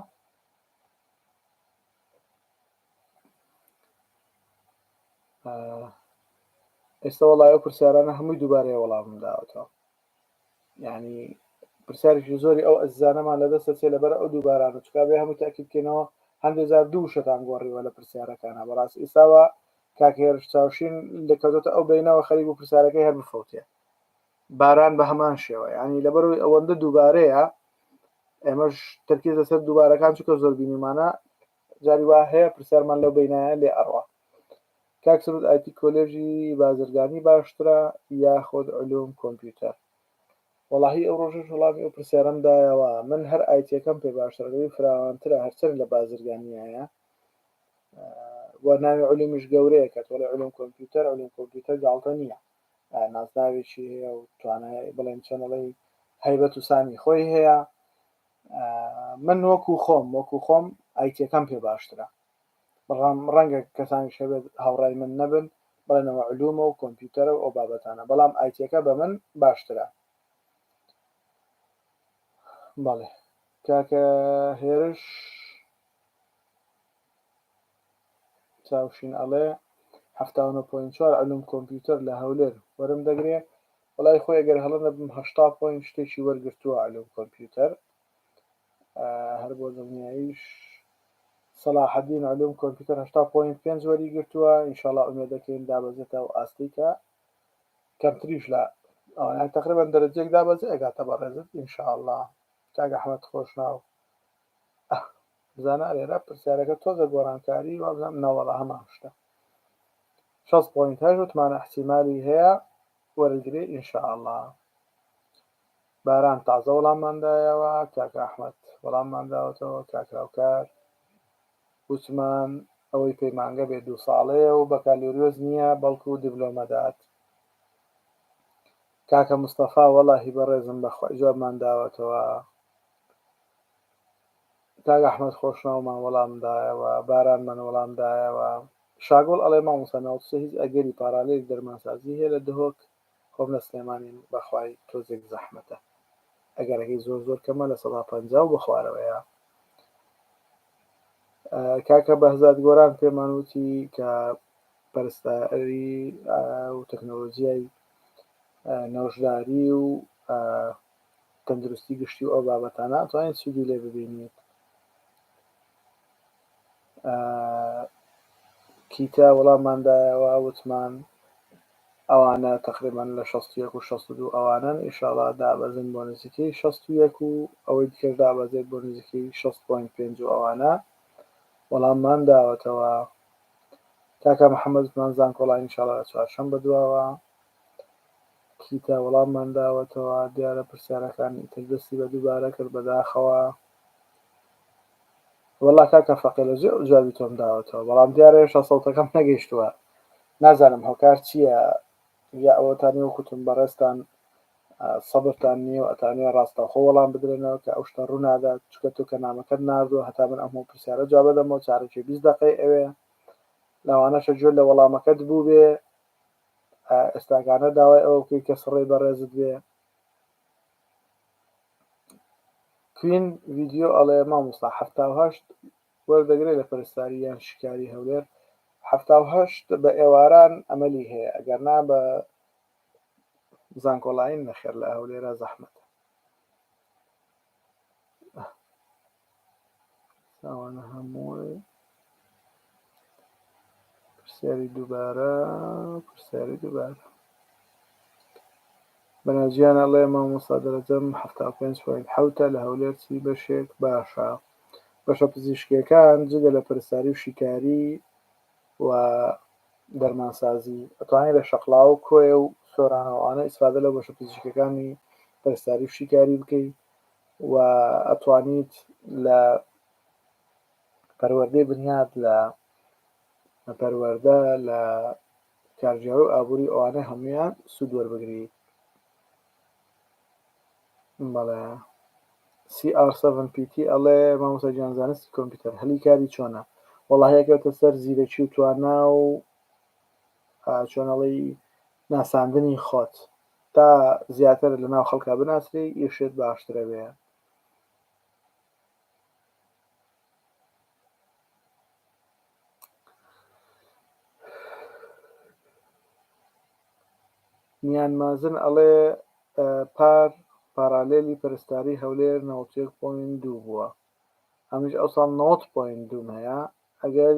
ئێستا وەڵای ئەو پرسیارانە هەمووی دووبارەیە وەڵامم داوەتەوە یعنی پرسیارێکی زۆری ئەو ئەزیزانەمان لە دەست دەچێت لەبەر ئەو دووبارانە چکا بێ هەموو تاکید بکەینەوە هەندێک جار دوو وشەتان گۆڕیوە لە پرسیارەکانە بەڕاست ئیساوە کاک هێرش چاوشین لە کەوتۆتە ئەو بینەوە خەریک بوو پرسیارەکەی هەر بفەوتێ باران بە هەمان شێوە یعنی لەبەرەوەی ئەوەندە دووبارەیە ئێمەش تەرکیز لەسەر دووبارەکان چونکە زۆر بینیمانە جاری وا هەیە پرسیارمان لەو بینایە لێ ئەڕوا کاک سرود ئایتی کۆلێژی بازرگانی باشترە یاخود علوم کۆمپیوتەر؟ وەڵاهی ئەو ڕۆژەش وەڵامی ئەو پرسیارەم دایەوە من هەر ئایتیەکەم پێ باشترە لەوەی فراوانترە هەرچەند لە بازرگانیایە و ناوی علومیش گەورەیە کە تۆڵێ علوم کۆمپیوتەر علوم کۆمپیوتەر گاڵتە نییە نازناوێکی هەیە و توانای بڵێن چەنەڵی هەیبەت و سامی خۆی هەیە من وەکو خۆم وەکو خۆم ئایتیەکەم پێ باشترە بەڵام ڕەنگە کەسانیش هەبێت هاوڕای من نەبن بڵێن ئەوە علومە و کۆمپیوتەرە و ئەو بابەتانە بەڵام ئایتیەکە بە من باشترە بەڵێ کاکە هێرش چاوشین ئەڵێ 79.4 علوم کۆمپیوتەر لە هەولێر وەرم دەگرێ وەڵای خۆی ئەگەر هەڵە نەبم 80 point شتێکی وەرگرتووە علوم کۆمپیوتەر هەر بۆ دڵنیاییش سەلاحەدین علوم کۆمپیوتەر 80.5 وەری گرتووە ئینشاڵا ئومێد دەکەین دابەزێتە ئەو ئاستەی کە کەمتریش لە ئەوانە تقریبا دەرەجەیەک دابەزێ ئەگاتە بەڕێزت ئینشاڵا کاک ئەحمەد خۆشناو بزانە لێرە پرسیارەکە تۆزە گۆڕانکاری وابزانم نەوەڵا هەمان شتە 60.8 وتمانە احتیمالی هەیە وەرگرێ ئینشاءاللە باران تازە وەڵاممان دایەوە کاکە ئەحمەد وەڵاممان داوەتەوە کاک هاوکار وتمان ئەوەی پەیمانگە بێ دوو ساڵەیە و بەکالۆریۆس نییە بەڵکو دیبلۆمەدات کاکە مستەفا وەڵاهی بەڕێزم بەخوای جوابمان داوەتەوە کاک ئەحمەد خۆشناومان وەڵام دایەوە بارانمان وەڵام دایەوە شاگوڵ ئەڵێ مامۆستا ناوچە هیچ ئەگەری پارالێلی دەرمانسازی هەیە لە دهۆک خۆم لە سلێمانیم بەخوای تۆزێک زەحمەتە ئەگەرەکەی زۆر زۆر کەمە 50% و بەخوارەوەیە کاکە بەهزاد گۆران پێمان وتی کە پەرستاری و تەکنەلۆجیای نۆژداری و تەندروستی گشتی و ئەو بابەتانە ئەتوانیت سوودی لێ ببینیت کیتا وەڵاممان دایەوە وتمان ئەوانە تقریبا لە 61 و 62 ئەوانن ئیشاڵا دابەزن بۆ نزیکەی 61 و ئەوەی دیکەش دابەزێت بۆ نزیکەی 60.5 و ئەوانە وەڵاممان داوەتەوە کاکە محەممەد وتمان زانکۆڵای ئینشاڵا لە چوارشەم بەدواوە کیتا وەڵاممان داوەتەوە دیارە پرسیارەکانی ئیتر دەستی بە دووبارە کرد بەداخەوە وەڵا کاکە فەقێ لە زۆر جوابی تۆم داوەتەوە بەڵام دیارە هێشتا سەوتەکەم نەگەیشتووە نازانم هۆکار چییە یا ئەوەتانی وەکوتم بەڕێزتان سەبرتان نییە و ئەتانێ ڕاستەوخۆ وەڵام بدرێنەوە کە ئەو شتە ڕوونادات چونکە تۆ کە نامەکەت ناردووە هەتا من ئەم هەموو پرسیارە جواب بدەمەوە چارەکێ 20 دەقەی ئەوێ لەوانەشە گوێت لە وەڵامەکەت بووبێ ئێستاکانە داوای ئەوە بکەیت کە سڕێی بەڕێزت بێ کوین ڤیدیۆ ئەڵێ مامۆستا 78 وەردەگرێ لە پەرستاری یان شکاری هەولێر 78 بە ئێواران ئەمەلی هەیە ئەگەر نا بە زانکۆلاین نەخێر لە هەولێرە زەحمەتە ساوانە هەمووی پرسیاری دووبارە پرسیاری دووبارە بەناجیان ئەڵێ مامۆستا دەرەجەم 75.7 لە هەولێر چی بەشێک باشە بەشە پزیشکیەکان جگە لە پەرستاری و شیکاری و دەرمانسازی ئەتوانێت لە شەقڵاوە و کۆیە و دکتۆرانەوە ئەوانە ئیسفادە لەو بەشە پزیشکەکانی پەرستاری و شیکاری بکەی و ئەتوانیت لە پەروەردەی بنیاد لە پەروەردە لە کارگێڕی و ئابووری ئەوانە هەمویان سوود وەربگری. بەڵێ CR7PT ئەڵێ مامۆستا گیان زانستی کۆمپیوتەر هەلی کاری چۆنە؟ وەڵاهی ئەکەوێتە سەر زیرەکی و توانا و چۆنەڵی ناساندنی خۆت تا زیاتر لە ناو خەڵکا بناسرێی ئیشت باشترە بێ. نیان مازن ئەڵێ پار پارالێلی پەرستاری هەولێر 91.2 بووە ئەمیش ئەو ساڵ 90.2 هەیە ئەگەر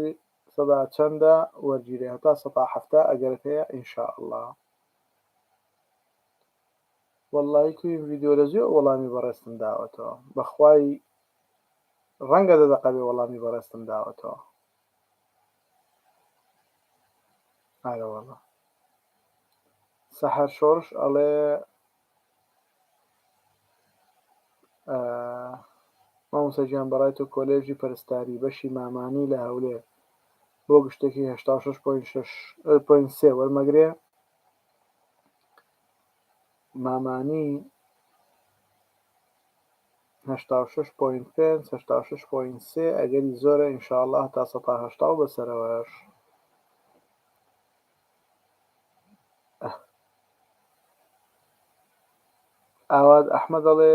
سەدا چەندە وەرگیرێ هەتا سەدا 70 ئەگەرت هەیە ان شاء اللە. وەڵڵاهی کوین ڤیدیۆ لە زوێ وەڵامی بەڕێزتم داوەتەوە بەخوای ڕەنگە دە دەقە بێ وەڵامی بەڕێزتم داوەتەوە ئارە وەڵا سەحەر شۆڕش ئەڵێ مامۆستا گیان بەڕای تۆ کۆلێژی پەرستاری بەشی مامانی لە هەولێر بۆ گشتێکی 86.6.3 وەرمەگرێ مامانی 86.5 86.3 ئەگەری زۆرە ئینشاءاللە تا 180 و بەسەرەوەش. ئاوات ئەحمەد دەڵێ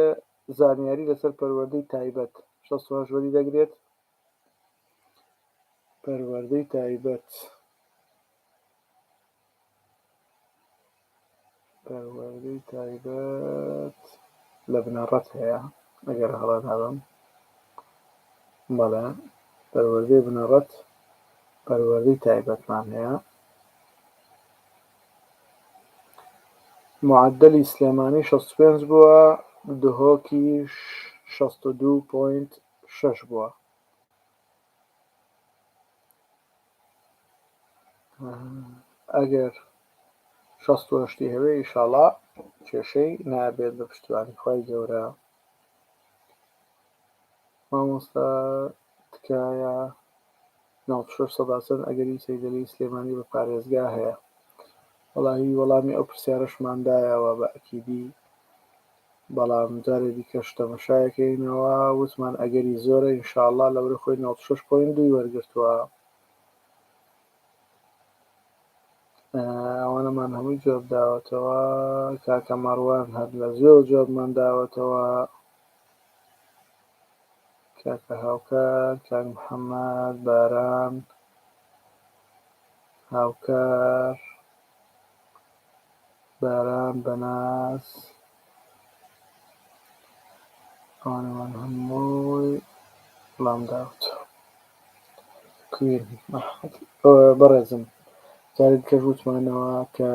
زانیاری لەسەر پەروەردەی تایبەت 68 وەری دەگرێت پەروەردەی تایبەت پەروەردەی تایبەت لە بنەڕەت هەیە ئەگەر هەڵە نەبم بەڵێ پەروەردەی بنەڕەت پەروەردەی تایبەتمان هەیە معەدەلی سلێمانی 65 بووە دهۆکیش 62.6 بووە ئەگەر 68 هەبێ ئیشاڵا کێشەی نابێت بە پشتیوانی خوای گەورە. مامۆستا تکایە 96 سەدا چەند ئەگەری سەیدەلەی سلێمانی بە پارێزگا هەیە؟ وەڵاهی وەڵامی ئەو پرسیارەشمان دایەوە بە ئەکیدی بەڵام جارێ دیکەش تەمەشایەکەینەوە وتمان ئەگەری زۆرە ئینشاءاللە لەورە خۆی 96.2 وەرگرتووە. ئەوانەمان هەمووی جواب داوەتەوە کاکە مەڕوان هەر لە زوێ جوابمان داوەتەوە کاکە هاوکار کاک محەممەد باران هاوکار باران بەناز ئەوانەمان هەمووی وەڵام داوەتەوە. کوین بەڕێزم جارێک دیکەش وتمانەوە کە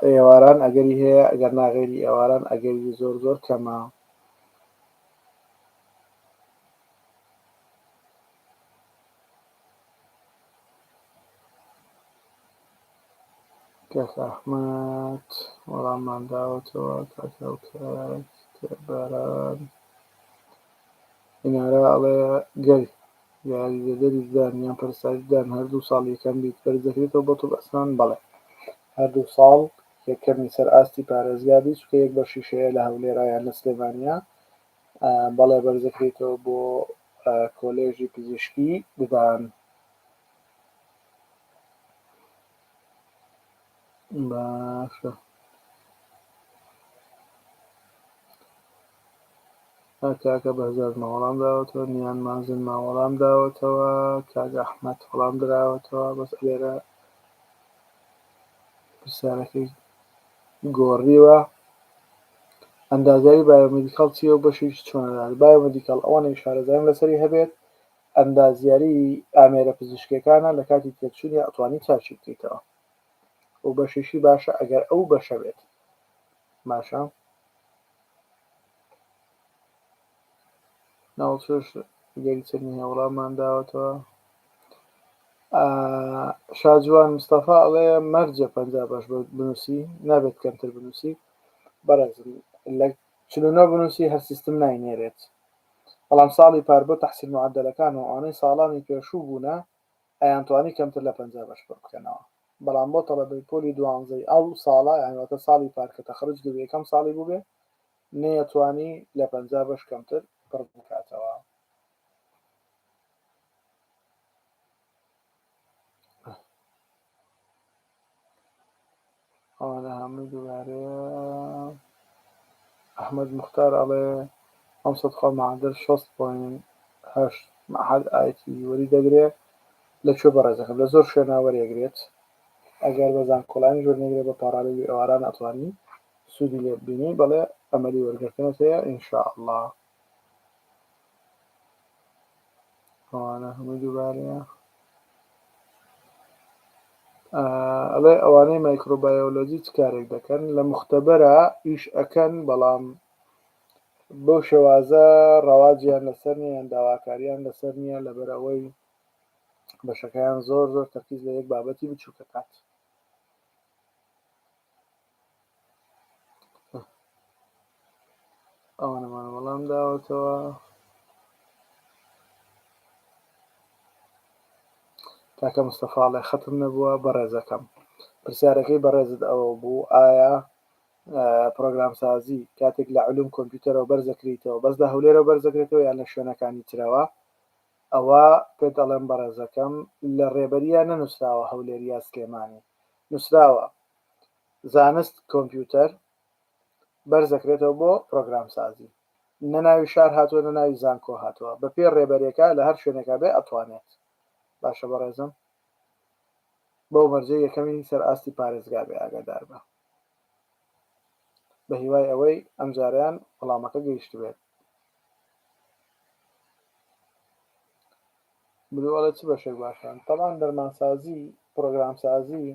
ئێواران ئەگەری هەیە ئەگەر ناغێری ئێواران ئەگەری زۆر زۆر کەمە. کاک ئەحمەد وەڵاممان داوەتەوە کاک هاوکار باران ئینارە ئەڵێ گەر یاریدەدەری ددان یان پەرستاری ددان هەردوو ساڵ یەکەم بیت بەرز دەکرێتەوە بۆ طب ئەسنان؟ بەڵێ هەردوو ساڵ یەکەمی سەر ئاستی پارێزگا بیت چونکە یەک بەشیش هەیە لە هەولێرا یان لە سلێمانیا بەڵێ بەرز دەکرێتەوە بۆ کۆلێژی پزیشکی ددان. باشە کاکە بەهزاد ما وەڵام داوەتەوە نیان مازن ما وەڵام داوەتەوە کاک ئەحمەد وەڵام دراوەتەوە بەس ئەلێرە پرسیارەکەی گۆڕیوە ئەندازیاری biomedical چییە و بەشێکی چۆنە biomedical ئەوانەی شارەزایم لەسەری هەبێت ئەندازیاری ئامێرە پزیشکیەکانە لە کاتی تێکچوونیا ئەتوانی چاکی بکەیتەوە و بەشیشی باشە ئەگەر ئەو بەشە بێت باشە ناوچش گەری چەندی هەیە وەڵاممان داوەتەوە. شاجوان مستەفا ئەڵێ مەرجە 50 بەش بنووسی نابێت کەمتر بنووسی بەڕێزم لە 49 بنووسی هەر سیستم ناینێرێت بەڵام ساڵی پار بۆ تەحسین معەدەلەکان و ئەوانەی ساڵانی پێشوو بوونە ئەیانتوانی کەمتر لە 50 بەش پڕ بکەنەوە بەڵام بۆ تەڵەبەی پۆلی دوانزەی ئەو ساڵە یان واتە ساڵی پار کە تەخەروج کردبێ یەکەم ساڵی بووبێ نەیەتوانی لە 50 بەش کەمتر پڕ بکاتەوە. ئەوانە هەمووی دووبارەیە. ئەحمەد موختار ئەڵێ مامۆستا تخوا معادل 60.8 معهد IT وەری دەگرێ لە کوێ بەڕێزەکەم لە زۆر شوێنا وەریەگرێت ئەگەر بە زانکۆلاینیش وەرنەگرێ بە parallel و ئێواران ئەتوانی سوودی لێ ببینی بەڵێ ئەمەلی وەرگرتنت هەیە ان شاء اللە. ئەوانە هەمووی دووبارەیە. ئەڵێ ئەوانەی مایکرۆبایۆلۆجی چ کارێک دەکەن لە مختبەرە ئیش ئەکەن بەڵام بەو شێوازە ڕەواجیان لەسەر نییە یان داواکاریان لەسەر نییە لەبەر ئەوەی بەشەکەیان زۆر زۆر تەرکیز لە یەک بابەتی بچووکەکات. ئەوانەمان وەڵام داوەتەوە. کاکە مستەفا ئەڵێ خەتم نەبووە بەڕێزەکەم پرسیارەکەی بەڕێزت ئەوە بوو ئایا پرۆگرامسازی کاتێک لە علوم کۆمپیوتەرەوە بەرزەکریتەوە بەس لە هەولێرەوە بەرزەکرێتەوە یان لە شوێنەکانی ترەوە ئەوە پێت ئەڵێم بەڕێزەکەم لە ڕێبەریە نەنووسراوە هەولێر یا سلێمانی نووسراوە زانست کۆمپیوتەر بەرزەکرێتەوە بۆ پرۆگرامسازی نە ناوی شار هاتووە نە ناوی زانکۆ هاتووە بە پێی ڕێبەرێکە لە هەر شوێنێکا بێ ئەتوانێت باشە بەڕێزم بەو مەرجەی یەکەمی سەر ئاستی پارێزگا بێ ئاگادار بە بە هیوای ئەوەی ئەمجارەیان وەڵامەکە گەیشتبێت. بلو ئەڵێ چ بەشێک باشە تەبعەن دەرمانسازی پرۆگرامسازی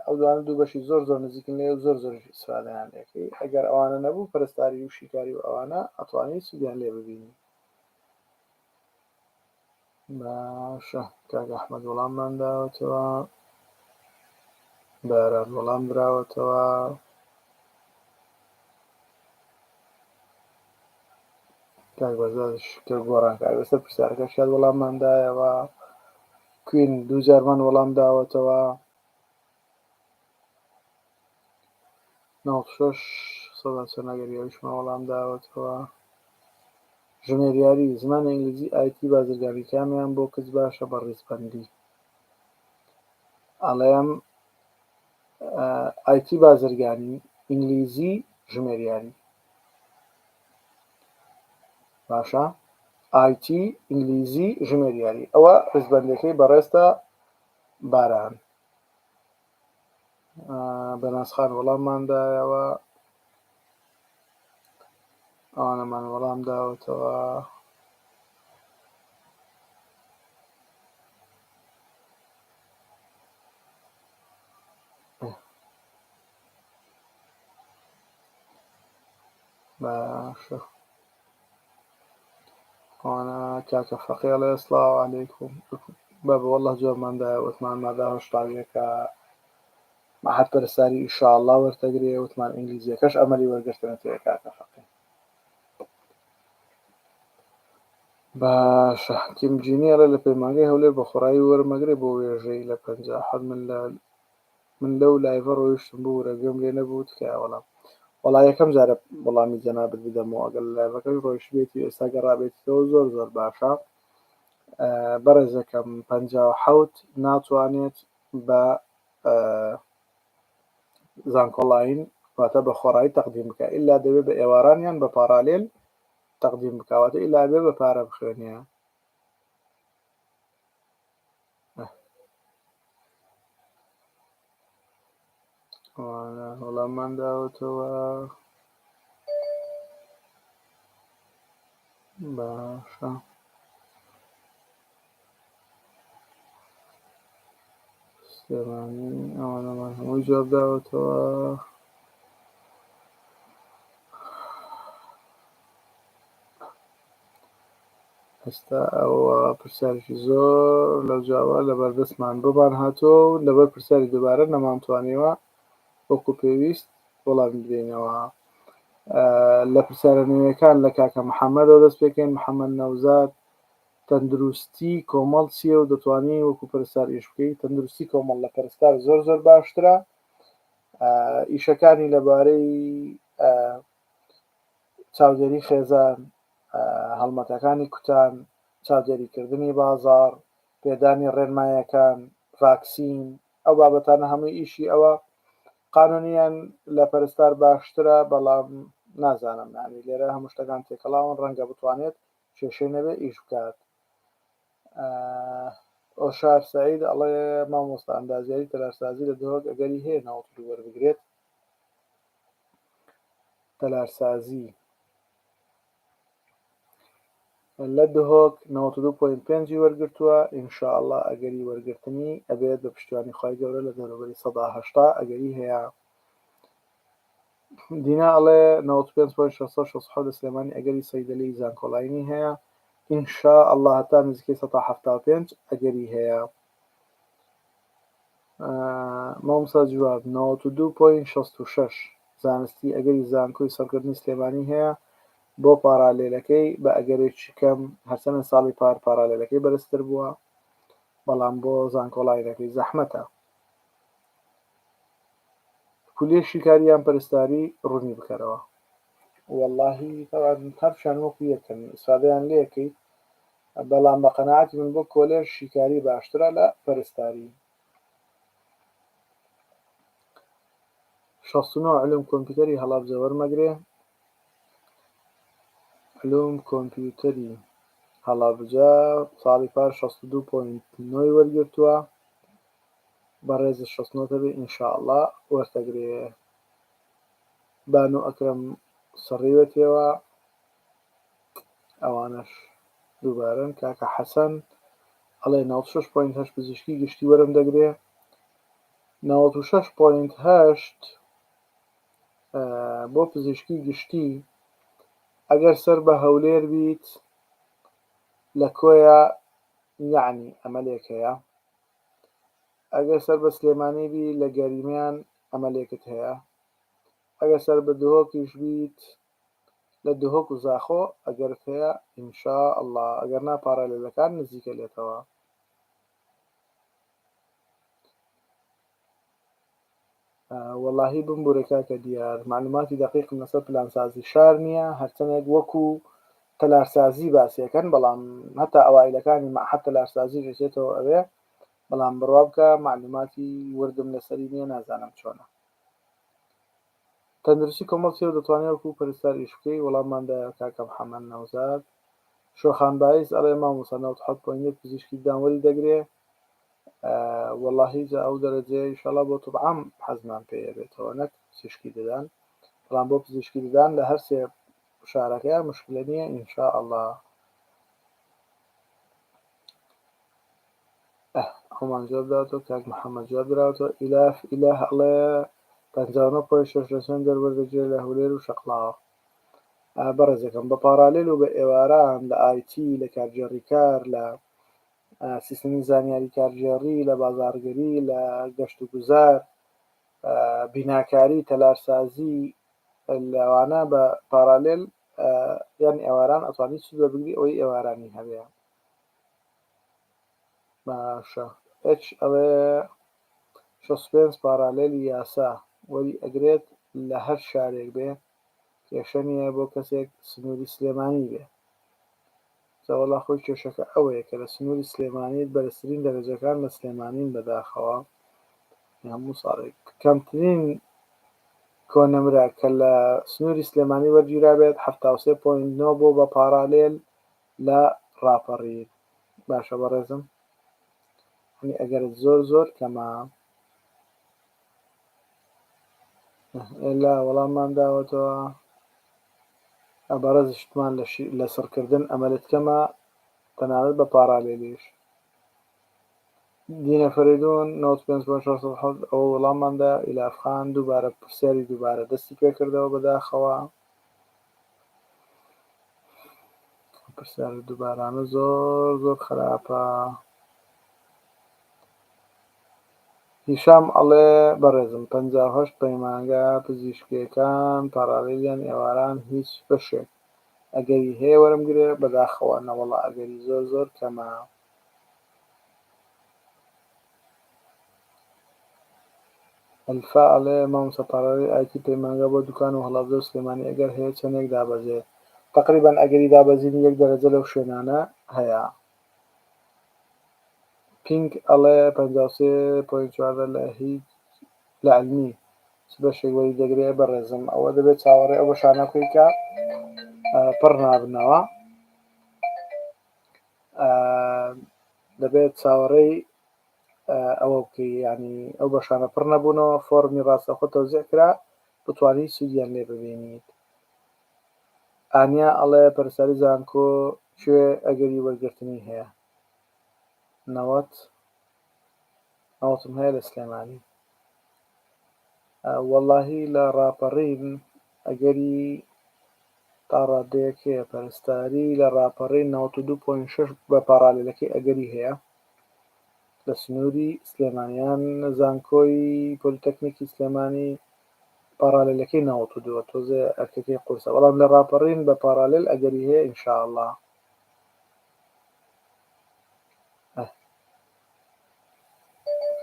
ئەو دوانە دوو بەشی زۆر زۆر نزیکن لێ و زۆر زۆر ئیسفادەیان لێکەی ئەگەر ئەوانە نەبوو پەرستاری و شیکاری و ئەوانە ئەتوانی سوودیان لێ ببینی باشە کاک ئەحمەد وەڵاممان داوەتەوە باران وەڵام دراوەتەوە کاک بەزاز کە گۆڕانکاری بەسەر پرسیارەکە شاد وەڵاممان دایەوە کوین دوو جارمان وەڵام داوەتەوە 96 سەدا چەند ئەگەر یاویشمان وەڵام داوەتەوە ژمێریاری زمانی ئینگلیزی IT بازرگانی کامیان بۆ کچ باشە بە ڕیزبەندی ئەڵێم IT بازرگانی ئینگلیزی ژمێریاری باشە IT ئینگلیزی ژمێریاری ئەوە ڕیزبەندەکەی بەڕێزتە باران بەناز خان وەڵاممان دایەوە ئەوانەمان وەڵام داوەتەوە باشە ئەوانە کاکە فەقێ ئەڵێ سڵاو عەلەیکوم بابە واللە جوابمان دایە وتمان مادا هەشتاویەکە معهد پەرستاری ئیشاءاللە وەرتەگرێ وتمان ئینگلیزیەکەش ئەمەلی وەرگرتنە تێ کاکە فەقێ باشە کیم جینی ئەڵێ لە پەیمانگەی هەولێر بە خۆڕایی وەرمەگرێ بۆ وێژەی لە 57 من لە من لەو لایڤە ڕۆیشتم ببورە گوێم لێ نەبوو تکایە وەڵام. وەڵا یەکەم جارە وەڵامی جەنابت بدەمەوە ئەگەر لە لایڤەکەش ڕۆیشتبێتی و ئێستا گەڕابێتیتەوە زۆر زۆر باشە بەڕێزەکەم 57 ناتوانێت بە زانکۆلاین واتە بە خۆڕایی تەقدیم بکە ئللا دەبێت بە ئێواران یان بە parallel تەقدیم بکواتە ئیلا بێ بە پارە بخوێنێ ئەوانە وەڵاممان داوەتەوە باشە سلێمانی ئەوانەمان هەمووی جواب داوەتەوە ئێستا ئەوە پرسیارێکی زۆر لەو جاوە لەبەردەستمان بۆمان هاتووە و لەبەر پرسیاری دووبارە نەمانتوانیوە وەکو پێویست وەڵامی بدەینەوە. لە پرسیارە نوێیەکان لە کاکە محەممەدەوە دەست پێکەین. محەممەد نەوزاد، تەندروستی کۆمەڵ چییە و دەتوانی وەکو پەرستار ئیش بکەی؟ تەندروستی کۆمەڵ لە پەرستار زۆر زۆر باشترە. ئیشەکانی لەبارەی چاودێری خێزان، هەڵمەتەکانی کوتان، چاودێریکردنی بازاڕ، پێدانی ڕێنمایەکان، ڤاکسین، ئەو بابەتانە هەمووی ئیشی ئەوە. قانونیان لە پەرستار باشترە، بەڵام نازانم یانی لێرە هەموو شتەکان تێکەڵاون، ڕەنگە بتوانێت کێشەی نەبێ ئیش بکات. ئۆشار سەعید ئەڵێ مامۆستا ئەندازیاری تەلارسازی لە دهۆک ئەگەری هەیە 92 وەربگرێت؟ تەلارسازی لە دهۆک 92.5 ی وەرگرتووە ان شاء اللە ئەگەری وەرگرتنی ئەبێت بە پشتیوانی خوای گەورە لە دەوروبەری 80% ئەگەری هەیە. دینا ئەڵێ 95.667 لە سلێمانی ئەگەری سەیدەلی زانکۆلاینی هەیە ان شاء اللە هەتا نزیکەی 75% ئەگەری هەیە. مامۆستا جواب 92.66 زانستی ئەگەری زانکۆی سڕکردنی سلێمانی هەیە بۆ پارالێلەکەی بە ئەگەرێکی کەم هەرچەنە ساڵی پار پارالێلەکەی بەرزتر بووە بەڵام بۆ زانکۆڵاینەکەی زەحمەتە. کولیەی شیکاری یان پەرستاری ڕوونی بکەرەوە. وەڵاهی تەبعەن هەردووکیان وەکو یەکن ئیسفادەیان لێکەیت بەڵام بە قەناعەتی من بۆ کۆلێژ شیکاری باشترە لە پەرستاری. 69 علوم کۆمپیوتەری هەڵەبجە وەرمەگرێ علوم کۆمپیوتەری هەڵەبجە ساڵی پار 62.9 وەرگرتووە بەڕێزت 69 تەبێ ان شاء اللە وەرتەگرێ بانو ئەکرەم سڕیوەتیەوە ئەوانەش دووبارەن کاکە حەسەن ئەڵێ 96.8 پزیشکی گشتی وەرم دەگرێ 96.8 بۆ پزیشکی گشتی ئەگەر سەر بە هەولێر بیت لە کۆیە یعنی ئەمەلێک هەیە ئەگەر سەر بە سلێمانی بی لە گەریمیان ئەمەلێکت هەیە ئەگەر سەر بە دهۆکیش بیت لە دهۆک و زاخۆ ئەگەرت هەیە ان شاء اللە ئەگەر نا پارالێلەکان نزیکە لێتەوە. وەڵاهی بمبورە کاکە دیار مەعلوماتی دەقیقم لەسەر پلانسازی شار نییە هەرچەندێک وەکو تەلارسازی باسیەکەن بەڵام هەتا ئەوایلەکانی مەعهەد تەلارسازی دەچێتەوە ئەوێ بەڵام بڕوا بکە مەعلوماتی وردم لەسەری نییە نازانم چۆنە. تەندروستی کۆمەڵ چیە و دەتوانی وەکو پەرستار ئیش بکەی؟ وەڵاممان دایەوە کاکە محمد نەوزاد. شۆخان بایز ئەڵێ مامۆستا 97.1 پزیشکی ددان وەری دەگرێ؟ وەڵاهی جا ئەو دەرەجەیە ئیشەڵا بۆ طب عام حەزمان پێ ئەبێتەوە نەک پزیشکی ددان بەڵام بۆ پزیشکی ددان لە هەرسێ شارەکەیا مشکلە نییە ان شاء اللە. ئه ئەومان جواب داوەتەوە کاک محمد جواب دراوەتەوە ئیلاف ئیلاه ئەڵێ 59 point شەش لە چەند دەر وەردەگیرێ لە هەولێر و شەقڵاوە بەڕێزەکەم بە پاڕالێل و بە ئێواران لە IT لە کارگێڕی کار لە سیستەمی زانیاری کارگێڕی لە بازاڕگەری لە گەشت و گوزار بیناکاری تەلارسازی لەوانە بە پاڕالێل یان ئێواران ئەتوانی سوود وەربگری ئەوەی ئێوارانی هەبێ باشە ئێچ ئەڵێ 65 پاڕالێلی یاسا وەری ئەگرێت لە هەر شارێک بێ کێشە نییە بۆ کەسێک سنووری سلێمانی بێ جا وەڵا خۆی کێشەکە ئەوەیە کە لە سنووری سلێمانیت بەرزترین دەرەجەکان لە سلێمانین بەداخەوە هەموو ساڵێک کەمترین کۆنمرە کە لە سنووری سلێمانی وەرگیرابێت 73.9 بۆ بە پاڕالێل لە ڕاپەڕین باشە بەڕێزم هەنی ئەگەرت زۆر زۆر کەمە ئێلا وەڵاممان داوەتەوە بەڕێز شتمان لە سڕکردن ئەمەلت کەمە تەنانەت بە پاڕالێلیش دینە فەرەیدون 95.67 ئەوە وەڵاممان دا ئیلاف خان دووبارە پرسیاری دووبارە دەستی پێکردەوە بەداخەوە. پرسیارە دووبارانە زۆر زۆر خراپە. هیشام ئەڵێ بەڕێزم 58 پەیمانگا پزیشکیەکان پاڕالێلیان ئێواران هیچ بەشێک ئەگەری هەیە وەرم گرێ؟ بەداخەوە نەوەڵا ئەگەری زۆر زۆر کەمە. ئەلفا ئەڵێ مامۆستا پاڕالێل ئایتی پەیمانگا بۆ دوکان و هەڵەبجە و سلێمانی ئەگەر هەیە چەندێک دابەزێ؟ تەقریبەن ئەگەری دابەزینی یەک دەرەجە لەو شوێنانە هەیە. پینک ئەڵێ 53.14 لە هیچ لە علمی چ بەشێک وەری دەگرێ بەڕێزم ئەوە دەبێت چاوەڕێ ئەو بەشانە بکەیت کە پڕ نابنەوە دەبێت چاوەڕێی ئەوە بکەی ینی ئەو بەشانە پڕ نەبوونەوە فۆرمی ڕاستەخۆ تەوزیع کرا بتوانی سوودیان لێ ببینیت ئانیا ئەڵێ پەرستاری زانکۆ کوێ ئەگەری وەرگرتنی هەیە؟ نەوەت نەوەتم هەیە لە سلێمانی وەڵاهی لە ڕاپەڕین ئەگەری تا ڕادەیەک هەیە پەرستاری لە ڕاپەڕین 92.6 بە پاڕالێلەکەی ئەگەری هەیە لە سنووری سلێمانیان زانکۆی پۆلیتەکنیکی سلێمانی پاڕالێلەکەی 92 تۆزێ ئەرکەکەی قورسە بەڵام لە ڕاپەڕین بە پاڕالێل ئەگەری هەیە ئینشاءاللە.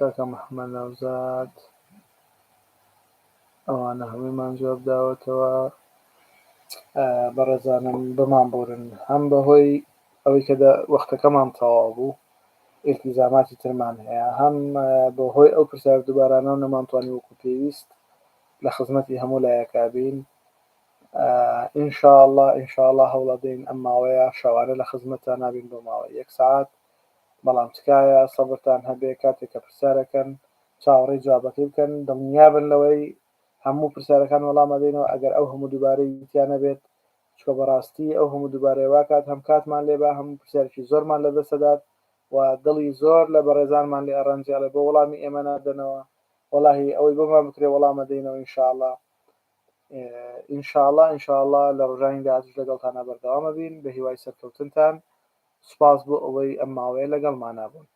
کاکە محەممەد نەوزاد ئەوانە هەموویمان جواب داوەتەوە بەڕێزانم بمان بورن هەم بەهۆی ئەوەی کە وەختەکەمان تەواو بوو ئیلتیزاماتی ترمان هەیە هەم بەهۆی ئەو پرسیار دووبارانە و نەمانتوانی وەکو پێویست لە خزمەتی هەموو لایەکا بین ان شاء اللە ان شاء اللە هەوڵەدەین ئەم ماوەیە شەوانە لە خزمەتتان نابین بۆ ماوەی یەک سەعات بەڵام تکایە سەبرتان هەبێ کاتێک کە پرسیارەکەن چاوەڕێی جوابەکەی بکەن دڵنیابن لەوەی هەموو پرسیارەکان وەڵام ئەدەینەوە ئەگەر ئەو هەموو دووبارەی تیا نەبێت چکە بەڕاستی ئەو هەموو دووبارەیە واکات هەم کاتمان لێبا هەم پرسیارێکی زۆرمان لەدەست ئەدات و دڵی زۆر لە بەڕێزانمان لێ ئەڕەنجێ ئەڵێ بۆ وەڵامی ئێمە نادەنەوە وەڵاهی ئەوەی بۆمان بکرێ وەڵام ئەدەینەوە ان شاء اللە ان شاء اللە ان شاء اللە لە ڕۆژانی داهاتوش لەگەڵتانا بەردەوام ئەبین بە هیوای سەرکەوتنتان سوپاس بۆ ئەوەی ئەم ماوەیە لەگەڵمانا بوون.